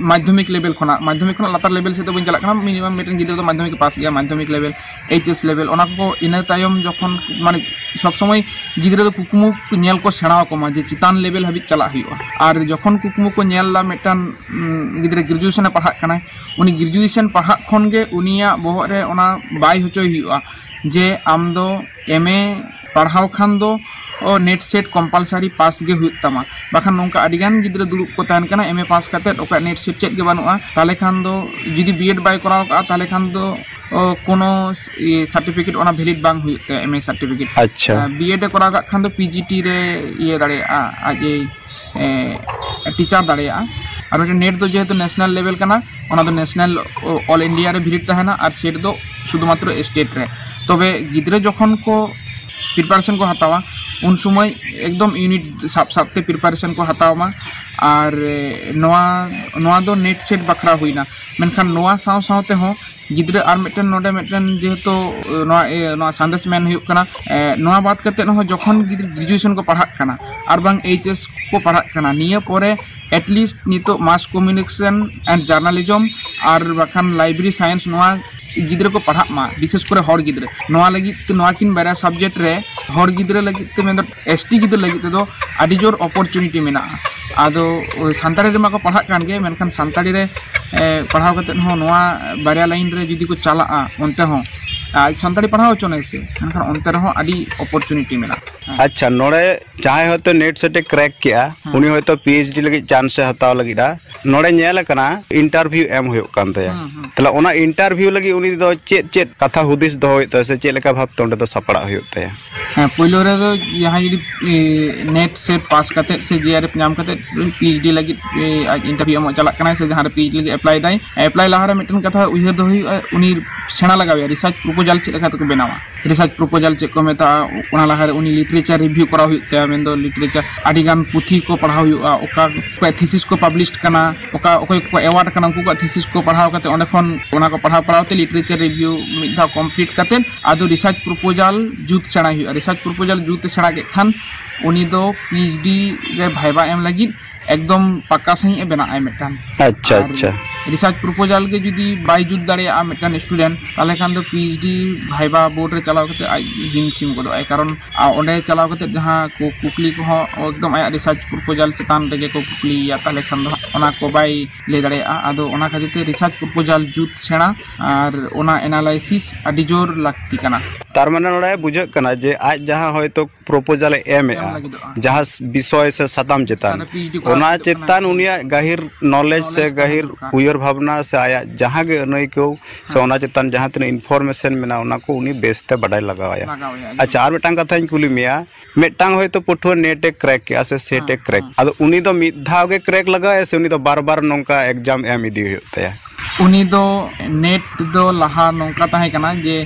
ᱢᱟᱫᱽᱫᱷᱚᱢᱤᱠ ᱞᱮᱵᱮᱞ ᱠᱷᱚᱱᱟᱜ, ᱢᱟᱫᱽᱫᱷᱚᱢᱤᱠ ᱠᱷᱚᱱᱟᱜ ᱞᱟᱛᱟᱨ ᱞᱮᱵᱮᱞ ᱥᱮᱫ ᱫᱚ ᱵᱟᱹᱧ ᱪᱟᱞᱟᱜ ᱠᱟᱱᱟ, ᱢᱤᱱᱤᱢᱟᱢ ᱢᱤᱫᱴᱮᱱ ᱜᱤᱫᱽᱨᱟᱹ ᱫᱚ ᱢᱟᱫᱽᱫᱷᱚᱢᱤᱠ ᱮ ᱯᱟᱥ ᱜᱮᱭᱟ, ᱢᱟᱫᱽᱫᱷᱚᱢᱤᱠ ᱞᱮᱵᱮᱞ, ᱮᱭᱤᱪ ᱮᱥ ᱞᱮᱵᱮᱞ, ᱚᱱᱟ ᱠᱚ ᱤᱱᱟᱹ ᱛᱟᱭᱚᱢ ᱡᱚᱠᱷᱚᱱ ᱢᱟᱱᱮ ᱥᱚᱵ ᱥᱚᱢᱚᱭ ᱜᱤᱫᱽᱨᱟᱹ ᱫᱚ ᱠᱩᱠᱢᱩ ᱧᱮᱞ ᱠᱚ ᱥᱮᱬᱟ ᱟᱠᱚ ᱢᱟ ᱡᱮ ᱪᱮᱛᱟᱱ ᱞᱮᱵᱮᱞ ᱦᱟᱹᱵᱤᱡ ᱪᱟᱞᱟᱜ ᱦᱩᱭᱩᱜᱼᱟ᱾ ᱟᱨ ᱡᱚᱠᱷᱚᱱ ᱠᱩᱠᱢᱩ ᱠᱚ ᱧᱮᱞ ᱫᱟ ᱢᱤᱫᱴᱟᱝ, ᱩᱢ, ᱜᱤᱫᱽᱨᱟᱹ ᱜᱨᱮᱡᱩᱭᱮᱥᱚᱱ ᱮ ᱯᱟᱲᱦᱟᱜ ᱠᱟᱱᱟᱭ, ᱩᱱᱤ ᱜᱨᱮᱡᱩᱭᱮᱥᱚᱱ ᱯᱟᱲᱦᱟᱜ ᱠᱷᱚᱱ ᱜᱮ ᱩᱱᱤᱭᱟᱜ ᱵᱚᱦᱚᱜ ᱨᱮ ᱚᱱᱟ ᱵᱟᱭ ᱦᱚᱪᱚᱭ ᱦᱩᱭᱩᱜᱼᱟ ᱡᱮ ᱟᱢ ᱫᱚ ᱮᱢ ᱮ ᱯᱟᱲᱦᱟᱣ ᱠᱷᱟᱱ ᱫᱚ, ᱚ, ᱱᱮᱴ ᱥᱮᱴ ᱠᱚᱢᱯᱟᱞᱥᱟᱨᱤ ᱯᱟᱥ ᱜᱮ ᱦᱩᱭᱩᱜ ᱛᱟᱢᱟ᱾ ᱵᱟᱠᱷᱟᱱ ᱱᱚᱝᱠᱟ ᱟᱹᱰᱤ ᱜᱟᱱ ᱜᱤᱫᱽᱨᱟᱹ ᱫᱩᱲᱩᱵ ᱠᱚ ᱛᱟᱦᱮᱱ ᱠᱟᱱᱟ, ᱮᱢ ᱮ ᱯᱟᱥ ᱠᱟᱛᱮᱫ ᱚᱠᱚᱭᱟᱜ ᱱᱮᱴ ᱥᱮᱴ ᱪᱮᱫ ᱜᱮ ᱵᱟᱹᱱᱩᱜᱼᱟ᱾ ᱛᱟᱦᱚᱞᱮ ᱠᱷᱟᱱ ᱫᱚ ᱡᱩᱫᱤ ᱵᱤ ᱮᱰ ᱵᱟᱭ ᱠᱚᱨᱟᱣ ᱠᱟᱜᱼᱟ, ᱛᱟᱦᱚᱞᱮ ᱠᱷᱟᱱ ᱫᱚ ᱚ, ᱠᱳᱱᱳ ᱥᱟᱨᱴᱤᱯᱷᱤᱠᱮᱴ ᱚᱱᱟ ᱵᱷᱮᱞᱤᱰ ᱵᱟᱝ ᱦᱩᱭᱩᱜ ᱛᱟᱭᱟ, ᱮᱢ ᱮ ᱥᱟᱨᱴᱤᱯᱷᱤᱠᱮᱴ᱾ ᱟᱪᱪᱷᱟ᱾ ᱵᱤ ᱮᱰ ᱮ ᱠᱚᱨᱟᱣ ᱠᱟᱜ ᱠᱷᱟᱱ ᱫᱚ ᱯᱤ ᱡᱤ ᱴᱤ ᱨᱮ ᱤᱭᱟᱹ ᱫᱟᱲᱮᱭᱟᱜᱼᱟ, ᱟᱡ ᱮ ᱴᱤᱪᱟᱨ ᱫᱟᱲᱮᱭᱟᱜᱼᱟ᱾ ᱟᱨ ᱢᱤᱫᱴᱮᱱ ᱱᱮᱴ ᱫᱚ ᱡᱮᱦᱮᱛᱩ ᱱᱮᱥᱱᱟᱞ ᱞᱮᱵᱮᱞ ᱠᱟᱱᱟ, ᱚᱱᱟ ᱫᱚ ᱱᱮᱥᱱᱟᱞ ᱚᱞ ᱤᱱᱰᱤᱭᱟ ᱨᱮ ᱵᱷᱮᱞᱤᱰ ᱛᱟᱦᱮᱱᱟ, ᱟᱨ ᱥᱮᱴ ᱫᱚ ᱥᱩᱫᱷᱩᱢᱟᱛᱨᱚ ᱥᱴᱮᱴ ᱨᱮ᱾ ᱛᱚᱵᱮ ᱜᱤᱫᱽᱨᱟᱹ ᱡᱚᱠᱷᱚᱱ ᱠᱚ ᱯᱨᱤᱯᱟᱨᱮᱥᱚᱱ ᱠᱚ ᱦᱟᱛᱟᱣᱟ, ᱩᱱ ᱥᱚᱢᱚᱭ ᱮᱠᱫᱚᱢ ᱤᱭᱩᱱᱤᱴ ᱥᱟᱵ ᱥᱟᱵ ᱛᱮ ᱯᱨᱤᱯᱟᱨᱮᱥᱚᱱ ᱠᱚ ᱦᱟᱛᱟᱣ ᱢᱟ᱾ ᱟᱨ ᱮ, ᱱᱚᱣᱟ ᱱᱚᱣᱟ ᱫᱚ ᱱᱮᱴ ᱥᱮᱴ ᱵᱟᱠᱷᱨᱟ ᱦᱩᱭᱱᱟ᱾ ᱢᱮᱱᱠᱷᱟᱱ ᱱᱚᱣᱟ ᱥᱟᱶ ᱥᱟᱶ ᱛᱮᱦᱚᱸ ᱜᱤᱫᱽᱨᱟᱹ ᱟᱨ ᱢᱤᱫᱴᱮᱱ, ᱱᱚᱰᱮ ᱢᱤᱫᱴᱮᱱ ᱡᱮᱦᱮᱛᱩ, ᱮ, ᱱᱚᱣᱟ, ᱮ, ᱱᱚᱣᱟ ᱥᱟᱸᱫᱮᱥ ᱢᱮᱱ ᱦᱩᱭᱩᱜ ᱠᱟᱱᱟ, ᱮ, ᱱᱚᱣᱟ ᱵᱟᱫ ᱠᱟᱛᱮᱫ ᱦᱚᱸ ᱡᱚᱠᱷᱚᱱ ᱜᱤᱫᱽᱨᱟᱹ ᱜᱨᱮᱡᱩᱭᱮᱥᱚᱱ ᱠᱚ ᱯᱟᱲᱦᱟᱜ ᱠᱟᱱᱟ ᱟᱨ ᱵᱟᱝ ᱮᱭᱤᱪ ᱮᱥ ᱠᱚ ᱯᱟᱲᱦᱟᱜ ᱠᱟᱱᱟ, ᱱᱤᱭᱟᱹ ᱯᱚᱨᱮ ᱮᱴᱞᱤᱥᱴ ᱱᱤᱛᱚᱜ ᱢᱟᱥ ᱠᱚᱢᱤᱭᱩᱱᱤᱠᱮᱥᱚᱱ ᱮᱱᱰ ᱡᱟᱨᱱᱟᱞᱤᱡᱚᱢ ᱟᱨ ᱵᱟᱠᱷᱟᱱ ᱞᱟᱭᱵᱨᱮᱨᱤ ᱥᱟᱭᱮᱱᱥ, ᱱᱚᱣᱟ ᱜᱤᱫᱽᱨᱟᱹ ᱠᱚ ᱯᱟᱲᱦᱟᱜ ᱢᱟ, ᱵᱤᱥᱮᱥ ᱠᱚᱨᱮ ᱦᱚᱲ ᱜᱤᱫᱽᱨᱟᱹ᱾ ᱱᱚᱣᱟ ᱞᱟᱹᱜᱤᱫ ᱛᱮ, ᱱᱚᱣᱟ ᱠᱤᱱ ᱵᱟᱨᱭᱟ ᱥᱟᱵᱡᱮᱠᱴ ᱨᱮ ᱦᱚᱲ ᱜᱤᱫᱽᱨᱟᱹ ᱞᱟᱹᱜᱤᱫ ᱛᱮ, ᱢᱮᱱᱫᱚ ᱮᱥ ᱴᱤ ᱜᱤᱫᱽᱨᱟᱹ ᱞᱟᱹᱜᱤᱫ ᱛᱮᱫᱚ ᱟᱹᱰᱤ ᱡᱳᱨ ᱚᱯᱚᱨᱪᱩᱱᱤᱴᱤ ᱢᱮᱱᱟᱜᱼᱟ᱾ ᱟᱫᱚ ᱳᱭ ᱥᱟᱱᱛᱟᱲᱤ ᱨᱮᱢᱟ ᱠᱚ ᱯᱟᱲᱦᱟᱜ ᱠᱟᱱ ᱜᱮ, ᱢᱮᱱᱠᱷᱟᱱ ᱥᱟᱱᱛᱟᱲᱤ ᱨᱮ, ᱮ, ᱯᱟᱲᱦᱟᱣ ᱠᱟᱛᱮᱫ ᱦᱚᱸ ᱱᱚᱣᱟ ᱵᱟᱨᱭᱟ ᱞᱟᱭᱤᱱ ᱨᱮ ᱡᱩᱫᱤ ᱠᱚ ᱪᱟᱞᱟᱜᱼᱟ, ᱚᱱᱛᱮ ᱦᱚᱸ ᱟᱡ ᱥᱟᱱᱛᱟᱲᱤ ᱯᱟᱲᱦᱟᱣ ᱦᱚᱪᱚ ᱱᱟᱭ ᱥᱮ, ᱢᱮᱱᱠᱷᱟᱱ ᱚᱱᱛᱮ ᱨᱮᱦᱚᱸ ᱟᱹᱰᱤ ᱚᱯᱚᱨᱪᱩᱱᱤᱴᱤ ᱢᱮᱱᱟᱜᱼᱟ᱾ ᱟᱪᱪᱷᱟ, ᱱᱚᱰᱮ ᱡᱟᱦᱟᱸᱭ ᱦᱚᱭᱛᱳ ᱱᱮᱴ ᱥᱮᱴ ᱮ ᱠᱨᱮᱠ ᱠᱮᱜᱼᱟ, ᱦᱮᱸ᱾ ᱩᱱᱤ ᱦᱚᱭᱛᱳ ᱯᱤ ᱮᱭᱤᱪ ᱰᱤ ᱞᱟᱹᱜᱤᱫ ᱪᱟᱱᱥ ᱮ ᱦᱟᱛᱟᱣ ᱞᱟᱹᱜᱤᱫᱼᱟ, ᱱᱚᱰᱮ ᱧᱮᱞ ᱟᱠᱟᱱᱟ ᱤᱱᱴᱟᱨᱵᱷᱤᱭᱩ ᱮᱢ ᱦᱩᱭᱩᱜ ᱠᱟᱱ ᱛᱟᱭᱟ᱾ ᱦᱩᱸ, ᱦᱩᱸ᱾ ᱛᱟᱦᱞᱮ ᱚᱱᱟ ᱤᱱᱴᱟᱨᱵᱷᱤᱭᱩ ᱞᱟᱹᱜᱤᱫ ᱩᱱᱤ ᱫᱚ ᱪᱮᱫ ᱪᱮᱫ ᱠᱟᱛᱷᱟ ᱦᱩᱫᱤᱥ ᱫᱚᱦᱚ ᱦᱩᱭᱩᱜ ᱛᱟᱭᱟ ᱥᱮ ᱪᱮᱫ ᱞᱮᱠᱟ ᱵᱷᱟᱵᱽᱛᱮ ᱚᱸᱰᱮ ᱫᱚ ᱥᱟᱯᱲᱟᱜ ᱦᱩᱭᱩᱜ ᱛᱟᱭᱟ? ᱦᱮᱸ, ᱯᱳᱭᱞᱳ ᱨᱮᱫᱚ ᱡᱟᱦᱟᱸᱭ ᱡᱩᱫᱤ, ᱮ, ᱱᱮᱴ ᱥᱮᱴ ᱯᱟᱥ ᱠᱟᱛᱮᱫ ᱥᱮ ᱡᱮ ᱟᱨ ᱮᱯᱷ ᱧᱟᱢ ᱠᱟᱛᱮᱫ ᱯᱤ ᱮᱭᱤᱪ ᱰᱤ ᱞᱟᱹᱜᱤᱫ, ᱮ, ᱟᱡ ᱤᱱᱴᱟᱨᱵᱷᱤᱭᱩ ᱮᱢᱚᱜ ᱪᱟᱞᱟᱜ ᱠᱟᱱᱟᱭ ᱥᱮ ᱡᱟᱦᱟᱸ ᱨᱮ ᱯᱤ ᱮᱭᱤᱪ ᱰᱤ ᱞᱟᱹᱜᱤᱫ ᱮᱯᱞᱟᱭ ᱫᱟᱭ, ᱮᱯᱞᱟᱭ ᱞᱟᱦᱟ ᱨᱮ ᱢᱤᱫᱴᱮᱱ ᱠᱟᱛᱷᱟ ᱩᱭᱦᱟᱹᱨ ᱫᱚᱦᱚ ᱦᱩᱭᱩᱜᱼᱟ, ᱩᱱᱤ ᱥᱮᱬᱟ ᱞᱟᱜᱟᱣ ᱮᱭᱟ ᱨᱤᱥᱟᱨᱪ ᱯᱨᱚᱯᱳᱡᱟᱞ ᱪᱮᱫ ᱞᱮᱠᱟ ᱛᱮᱠᱚ ᱵᱮᱱᱟᱣᱟ᱾ ᱨᱤᱥᱟᱨᱪ ᱯᱨᱚᱯᱳᱡᱟᱞ ᱪᱮᱫ ᱠᱚ ᱢᱮᱛᱟᱜᱼᱟ, ᱚᱱᱟ ᱞᱟᱦᱟᱨᱮ ᱩᱱᱤ ᱞᱤᱴᱟᱨᱮᱪᱟᱨ ᱨᱤᱵᱷᱤᱭᱩ ᱠᱚᱨᱟᱣ ᱦᱩᱭᱩᱜ ᱛᱟᱭᱟ, ᱢᱮᱱᱫᱚ ᱞᱤᱴᱟᱨᱮᱪᱟᱨ ᱟᱹᱰᱤᱜᱟᱱ ᱯᱩᱛᱷᱤ ᱠᱚ ᱯᱟᱲᱦᱟᱣ ᱦᱩᱭᱩᱜᱼᱟ, ᱚᱠᱟ ᱚᱠᱚᱭᱟᱜ ᱛᱷᱤᱥᱤᱥ ᱠᱚ ᱯᱟᱵᱽᱞᱤᱥ ᱠᱟᱱᱟ, ᱚᱠᱟ ᱚᱠᱚᱭ ᱠᱚ ᱮᱣᱟᱨᱰ ᱠᱟᱱᱟ, ᱩᱱᱠᱩ ᱠᱚᱣᱟᱜ ᱛᱷᱤᱥᱤᱥ ᱠᱚ ᱯᱟᱲᱦᱟᱣ ᱠᱟᱛᱮ, ᱚᱸᱰᱮ ᱠᱷᱚᱱ ᱚᱱᱟ ᱠᱚ ᱯᱟᱲᱦᱟᱣ ᱯᱟᱲᱦᱟᱣ ᱛᱮ ᱞᱤᱴᱟᱨᱮᱪᱟᱨ ᱨᱤᱵᱷᱤᱭᱩ ᱢᱤᱫ ᱫᱷᱟᱣ ᱠᱚᱢᱯᱞᱤᱴ ᱠᱟᱛᱮ ᱟᱫᱚ ᱨᱤᱥᱟᱨᱪ ᱯᱨᱚᱯᱳᱡᱟᱞ ᱡᱩᱛ ᱥᱮᱬᱟᱭ ᱦᱩᱭᱩᱜᱼᱟ᱾ ᱨᱤᱥᱟᱨᱪ ᱯᱨᱚᱯᱳᱡᱟᱞ ᱡᱩᱛ ᱮ ᱥᱮᱬᱟ ᱠᱮᱫ ᱠᱷᱟᱱ ᱩᱱᱤ ᱫᱚ ᱯᱤ ᱮᱭᱤᱪ ᱰᱤ ᱨᱮ ᱵᱷᱟᱭᱵᱟ ᱮᱢ ᱞᱟᱹᱜᱤᱫ ᱮᱠᱫᱚᱢ ᱯᱟᱠᱟ ᱥᱟᱺᱦᱤᱡ ᱮ ᱵᱮᱱᱟᱜᱼᱟᱭ ᱢᱤᱫᱴᱟᱝ᱾ ᱟᱪᱪᱷᱟ, ᱟᱨ ᱟᱪᱪᱷᱟ᱾ ᱨᱤᱥᱟᱨᱪ ᱯᱨᱚᱯᱳᱡᱟᱞ ᱜᱮ ᱡᱩᱫᱤ ᱵᱟᱭ ᱡᱩᱛ ᱫᱟᱲᱮᱭᱟᱜᱼᱟ ᱢᱤᱫᱴᱟᱝ ᱥᱴᱩᱰᱮᱱᱴ, ᱛᱟᱦᱚᱞᱮ ᱠᱷᱟᱱ ᱫᱚ P H D Veeba board ᱨᱮ ᱪᱟᱞᱟᱣ ᱠᱟᱛᱮ ᱟᱡ ᱦᱤᱢ ᱥᱤᱢ ᱜᱚᱫᱚᱜᱼᱟᱭ᱾ ᱠᱟᱨᱚᱱ ᱟ, ᱚᱸᱰᱮ ᱪᱟᱞᱟᱣ ᱠᱟᱛᱮ ᱡᱟᱦᱟᱸ ᱠᱩ- ᱠᱩᱠᱞᱤ ᱠᱚᱦᱚᱸ ᱮᱠᱫᱚᱢ ᱟᱭᱟᱜ ᱨᱤᱥᱟᱨᱪ ᱯᱨᱚᱯᱳᱡᱟᱞ ᱪᱮᱛᱟᱱ ᱨᱮᱜᱮ ᱠᱚ ᱠᱩᱠᱞᱤᱭᱮᱭᱟ, ᱛᱟᱦᱚᱞᱮ ᱠᱷᱟᱱ ᱫᱚ ᱚᱱᱟ ᱠᱚ ᱵᱟᱭ ᱞᱟᱹᱭ ᱫᱟᱲᱮᱭᱟᱜᱼᱟ᱾ ᱟᱫᱚ ᱚᱱᱟ ᱠᱷᱟᱹᱛᱤᱨ ᱛᱮ ᱨᱤᱥᱟᱨᱪ ᱯᱨᱚᱯᱳᱡᱟᱞ ᱡᱩᱛ ᱥᱮᱬᱟ ᱟᱨ ᱚᱱᱟ ᱮᱱᱟᱞᱟᱭᱥᱤᱥ ᱟᱹᱰᱤ ᱡᱳᱨ ᱞᱟᱹᱠᱛᱤ ᱠᱟᱱᱟ᱾ ᱛᱟᱨ ᱢᱟᱱᱮ ᱱᱚᱰᱮ ᱵᱩᱡᱷᱟᱹᱜ ᱠᱟᱱᱟ ᱡᱮ ᱟᱡ ᱡᱟᱦᱟᱸ ᱦᱚᱭᱛᱳ ᱯᱨᱚᱯᱳᱡᱟᱞ ᱮ ᱮᱢ ᱮᱢᱮᱜᱼᱟ, ᱞᱟᱹᱜᱤᱫᱚᱜᱼᱟ᱾ ᱡᱟᱦᱟᱸ ᱵᱤᱥᱚᱭ ᱥᱮ ᱥᱟᱛᱟᱢ ᱪᱮᱛᱟᱱ, ᱛᱟᱦᱞᱮ ᱯᱤ ᱮᱭᱤᱪ ᱰᱤ ᱠᱚᱨᱟᱣ ᱚᱱᱟ ᱞᱟᱹᱜᱤᱫᱚᱜ ᱠᱟᱱᱟ᱾ ᱪᱮᱛᱟᱱ ᱩᱱᱤᱭᱟᱜ ᱜᱟᱹᱦᱤᱨ ᱱᱚᱞᱮᱡᱽ ᱥᱮ ᱱᱚᱞᱮᱡᱽ ᱛᱟᱦᱮᱸ ᱜᱟᱹᱦᱤᱨ ᱫᱚᱨᱠᱟᱨ᱾ ᱩᱭᱦᱟᱹᱨ ᱵᱷᱟᱵᱽᱱᱟ ᱥᱮ ᱟᱭᱟᱜ ᱡᱟᱦᱟᱸ ᱜᱮ ᱟᱹᱱᱟᱹᱭᱠᱟᱹᱣ ᱥᱮ ᱦᱮᱸ᱾ ᱚᱱᱟ ᱪᱮᱛᱟᱱ ᱡᱟᱦᱟᱸ ᱛᱤᱱᱟᱹᱜ ᱤᱱᱯᱷᱚᱨᱢᱮᱥᱚᱱ ᱢᱮᱱᱟᱜᱼᱟ, ᱚᱱᱟ ᱠᱚ ᱩᱱᱤ ᱵᱮᱥᱛᱮ ᱵᱟᱰᱟᱭ ᱞᱟᱜᱟᱣᱟᱭᱟ᱾ ᱞᱟᱜᱟᱣᱟᱭᱟ, ᱟᱪᱪᱷᱟ, ᱟᱨ ᱢᱤᱫᱴᱟᱝ ᱠᱟᱛᱷᱟᱧ ᱠᱩᱞᱤ ᱢᱮᱭᱟ, ᱢᱤᱫᱴᱟᱝ ᱦᱚᱭᱛᱳ ᱯᱟᱹᱴᱷᱩᱣᱟᱹ ᱱᱮᱴ ᱮ ᱠᱨᱮᱠ ᱠᱮᱜᱼᱟ ᱥᱮ ᱥᱮᱴ ᱮ ᱦᱮᱸ, ᱠᱨᱮᱠ, ᱦᱮᱸ᱾ ᱟᱫᱚ ᱩᱱᱤ ᱫᱚ ᱢᱤᱫ ᱫᱷᱟᱣ ᱜᱮ ᱠᱨᱮᱠ ᱞᱟᱜᱟᱣᱟᱭᱟ ᱥᱮ ᱩᱱᱤ ᱫᱚ ᱵᱟᱨ ᱵᱟᱨ ᱱᱚᱝᱠᱟ ᱮᱠᱡᱟᱢ ᱮᱢ ᱤᱫᱤ ᱦᱩᱭᱩᱜ ᱛᱟᱭᱟ? ᱩᱱᱤ ᱫᱚ ᱱᱮᱴ ᱫᱚ ᱞᱟᱦᱟ ᱱᱚᱝᱠᱟ ᱛᱟᱦᱮᱸ ᱠᱟᱱᱟ ᱡᱮ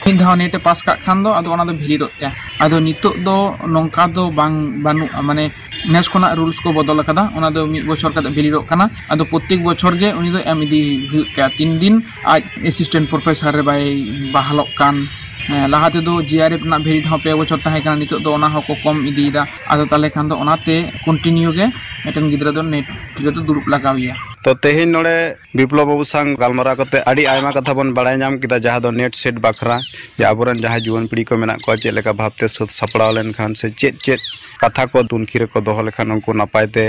ᱢᱤᱫ ᱫᱷᱟᱣ ᱱᱮᱴ ᱮ ᱯᱟᱥ ᱠᱟᱜ ᱠᱷᱟᱱ ᱫᱚ ᱟᱫᱚ ᱚᱱᱟ ᱫᱚ ᱵᱷᱮᱞᱤᱰᱚᱜ ᱛᱟᱭᱟ᱾ ᱟᱫᱚ ᱱᱤᱛᱚᱜ ᱫᱚ ᱱᱚᱝᱠᱟ ᱫᱚ ᱵᱟᱝ, ᱵᱟᱹᱱᱩᱜᱼᱟ, ᱢᱟᱱᱮ ᱱᱮᱥ ᱠᱷᱚᱱᱟᱜ ᱨᱩᱞᱥ ᱠᱚ ᱵᱚᱫᱚᱞ ᱟᱠᱟᱫᱟ, ᱚᱱᱟ ᱫᱚ ᱢᱤᱫ ᱵᱚᱪᱷᱚᱨ ᱠᱟᱛᱮ ᱵᱷᱮᱞᱤᱰᱚᱜ ᱠᱟᱱᱟ᱾ ᱟᱫᱚ ᱯᱨᱚᱛᱮᱠ ᱵᱚᱪᱷᱚᱨ ᱜᱮ ᱩᱱᱤ ᱫᱚ ᱮᱢ ᱤᱫᱤ ᱦᱩᱭᱩᱜ ᱛᱟᱭᱟ, ᱛᱤᱱ ᱫᱤᱱ ᱟᱡ ᱮᱥᱤᱥᱴᱮᱱᱴ ᱯᱨᱚᱯᱷᱮᱥᱚᱨ ᱨᱮ ᱵᱟᱭ ᱵᱟᱦᱟᱞᱚᱜ ᱠᱟᱱ᱾ ᱦᱮᱸ, ᱞᱟᱦᱟ ᱛᱮᱫᱚ ᱡᱤ ᱟᱨ ᱮᱯᱷ ᱨᱮᱱᱟᱜ ᱵᱷᱮᱞᱤᱰ ᱦᱚᱸ ᱯᱮ ᱵᱚᱪᱷᱚᱨ ᱛᱟᱦᱮᱸ ᱠᱟᱱᱟ, ᱱᱤᱛᱚᱜ ᱫᱚ ᱚᱱᱟ ᱦᱚᱸᱠᱚ ᱠᱚᱢ ᱤᱫᱤᱭᱮᱫᱟ᱾ ᱟᱫᱚ ᱛᱟᱦᱚᱞᱮ ᱠᱷᱟᱱ ᱫᱚ ᱚᱱᱟᱛᱮ ᱠᱚᱱᱴᱤᱱᱤᱭᱩ ᱜᱮ ᱢᱤᱫᱴᱮᱱ ᱜᱤᱫᱽᱨᱟᱹ ᱫᱚ ᱱᱮᱴ ᱨᱮᱫᱚ ᱫᱩᱲᱩᱵ ᱞᱟᱜᱟᱣ ᱮᱭᱟ᱾ ᱛᱚ ᱛᱮᱦᱮᱧ ᱱᱚᱰᱮ ᱵᱤᱯᱞᱚᱵ ᱵᱟᱹᱵᱩ ᱥᱟᱶ ᱜᱟᱞᱢᱟᱨᱟᱣ ᱠᱟᱛᱮ ᱟᱹᱰᱤ ᱟᱭᱢᱟ ᱠᱟᱛᱷᱟ ᱵᱚᱱ ᱵᱟᱲᱟᱭ ᱧᱟᱢ ᱠᱮᱫᱟ, ᱡᱟᱦᱟᱸ ᱫᱚ ᱱᱮᱴ ᱥᱮᱴ ᱵᱟᱠᱷᱨᱟ ᱡᱮ ᱟᱵᱚᱨᱮᱱ ᱡᱟᱦᱟᱸᱭ ᱡᱩᱣᱟᱹᱱ ᱯᱤᱲᱦᱤ ᱠᱚ ᱢᱮᱱᱟᱜ ᱠᱚᱣᱟ, ᱪᱮᱫ ᱞᱮᱠᱟ ᱵᱷᱟᱵᱽᱛᱮ ᱥᱟᱹᱛ ᱥᱟᱯᱲᱟᱣ ᱞᱮᱱᱠᱷᱟᱱ ᱥᱮ ᱪᱮᱫ ᱪᱮᱫ ᱠᱟᱛᱷᱟ ᱠᱚ ᱛᱩᱱᱠᱷᱤ ᱨᱮᱠᱚ ᱫᱚᱦᱚ ᱞᱮᱠᱷᱟᱱ ᱩᱱᱠᱩ ᱱᱟᱯᱟᱭ ᱛᱮ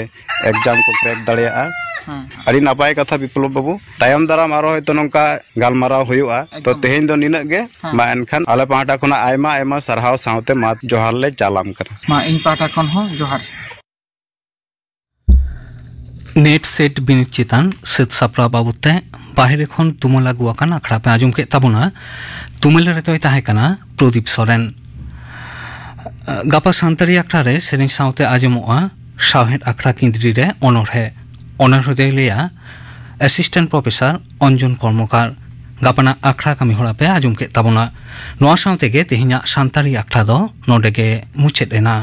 ᱮᱠᱡᱟᱢ ᱠᱚ ᱠᱨᱮᱠ ᱫᱟᱲᱮᱭᱟᱜᱼᱟ᱾ ᱦᱮᱸ᱾ ᱟᱹᱰᱤ ᱱᱟᱯᱟᱭ ᱠᱟᱛᱷᱟ ᱵᱤᱯᱞᱚᱵ ᱵᱟᱹᱵᱩ, ᱛᱟᱭᱚᱢ ᱫᱟᱨᱟᱢ ᱟᱨᱚ ᱦᱚᱭᱛᱳ ᱱᱚᱝᱠᱟ ᱜᱟᱞᱢᱟᱨᱟᱣ ᱦᱩᱭᱩᱜᱼᱟ᱾ ᱛᱚ ᱮᱠᱫᱚᱢ᱾ ᱛᱮᱦᱮᱧ ᱫᱚ ᱱᱤᱱᱟᱹᱜ ᱜᱮ᱾ ᱦᱮᱸ᱾ ᱢᱟ ᱮᱱᱠᱷᱟᱱ ᱟᱞᱮ ᱯᱟᱦᱴᱟ ᱠᱷᱚᱱᱟᱜ ᱟᱭᱢᱟ ᱟᱭᱢᱟ ᱥᱟᱨᱦᱟᱣ ᱥᱟᱶᱛᱮ ᱢᱟ ᱡᱚᱦᱟᱨ ᱞᱮ ᱪᱟᱞᱟᱢ ᱠᱟᱱᱟ᱾ ᱢᱟ ᱤᱧ ᱯᱟᱦᱴᱟ ᱠᱷᱚᱱ ᱦᱚᱸ ᱡᱚᱦᱟᱨ᱾ ᱱᱮᱴ ᱥᱮᱴ ᱵᱤᱱᱤᱰ ᱪᱮᱛᱟᱱ ᱥᱟᱹᱛ ᱥᱟᱯᱲᱟᱣ ᱵᱟᱵᱚᱛ ᱛᱮ ᱵᱟᱦᱨᱮ ᱠᱷᱚᱱ ᱛᱩᱢᱟᱹᱞ ᱟᱹᱜᱩ ᱟᱠᱟᱱ ᱟᱠᱷᱲᱟ ᱯᱮ ᱟᱸᱡᱚᱢ ᱠᱮᱫ ᱛᱟᱵᱚᱱᱟ᱾ ᱛᱩᱢᱟᱹᱞ ᱨᱮᱫᱚᱭ ᱛᱟᱦᱮᱸ ᱠᱟᱱᱟ ᱯᱨᱚᱫᱤᱯ ᱥᱚᱨᱮᱱ᱾ ᱜᱟᱯᱟ ᱥᱟᱱᱛᱟᱲᱤ ᱟᱠᱷᱲᱟ ᱨᱮ ᱥᱮᱨᱮᱧ ᱥᱟᱶᱛᱮ ᱟᱸᱡᱚᱢᱚᱜᱼᱟ ᱥᱟᱶᱦᱮᱫ ᱟᱠᱷᱲᱟ ᱠᱤᱸᱫᱽᱨᱤ ᱨᱮ ᱚᱱᱚᱬᱦᱮ᱾ ᱚᱱᱚᱬᱦᱮ ᱫᱚᱭ ᱞᱟᱹᱭᱟ ᱮᱥᱤᱥᱴᱮᱱᱴ ᱯᱨᱚᱯᱷᱮᱥᱚᱨ ᱚᱧᱡᱚᱱ ᱠᱚᱨᱢᱚᱠᱟᱨ᱾ ᱜᱟᱯᱟᱱᱟᱜ ᱟᱠᱷᱲᱟ ᱠᱟᱹᱢᱤ ᱦᱚᱨᱟ ᱯᱮ ᱟᱸᱡᱚᱢ ᱠᱮᱫ ᱛᱟᱵᱚᱱᱟ᱾ ᱱᱚᱣᱟ ᱥᱟᱶ ᱛᱮᱜᱮ ᱛᱮᱦᱮᱧᱟᱜ ᱥᱟᱱᱛᱟᱲᱤ ᱟᱠᱷᱲᱟ ᱫᱚ ᱱᱚᱰᱮ ᱜᱮ ᱢᱩᱪᱟᱹᱫ ᱮᱱᱟ᱾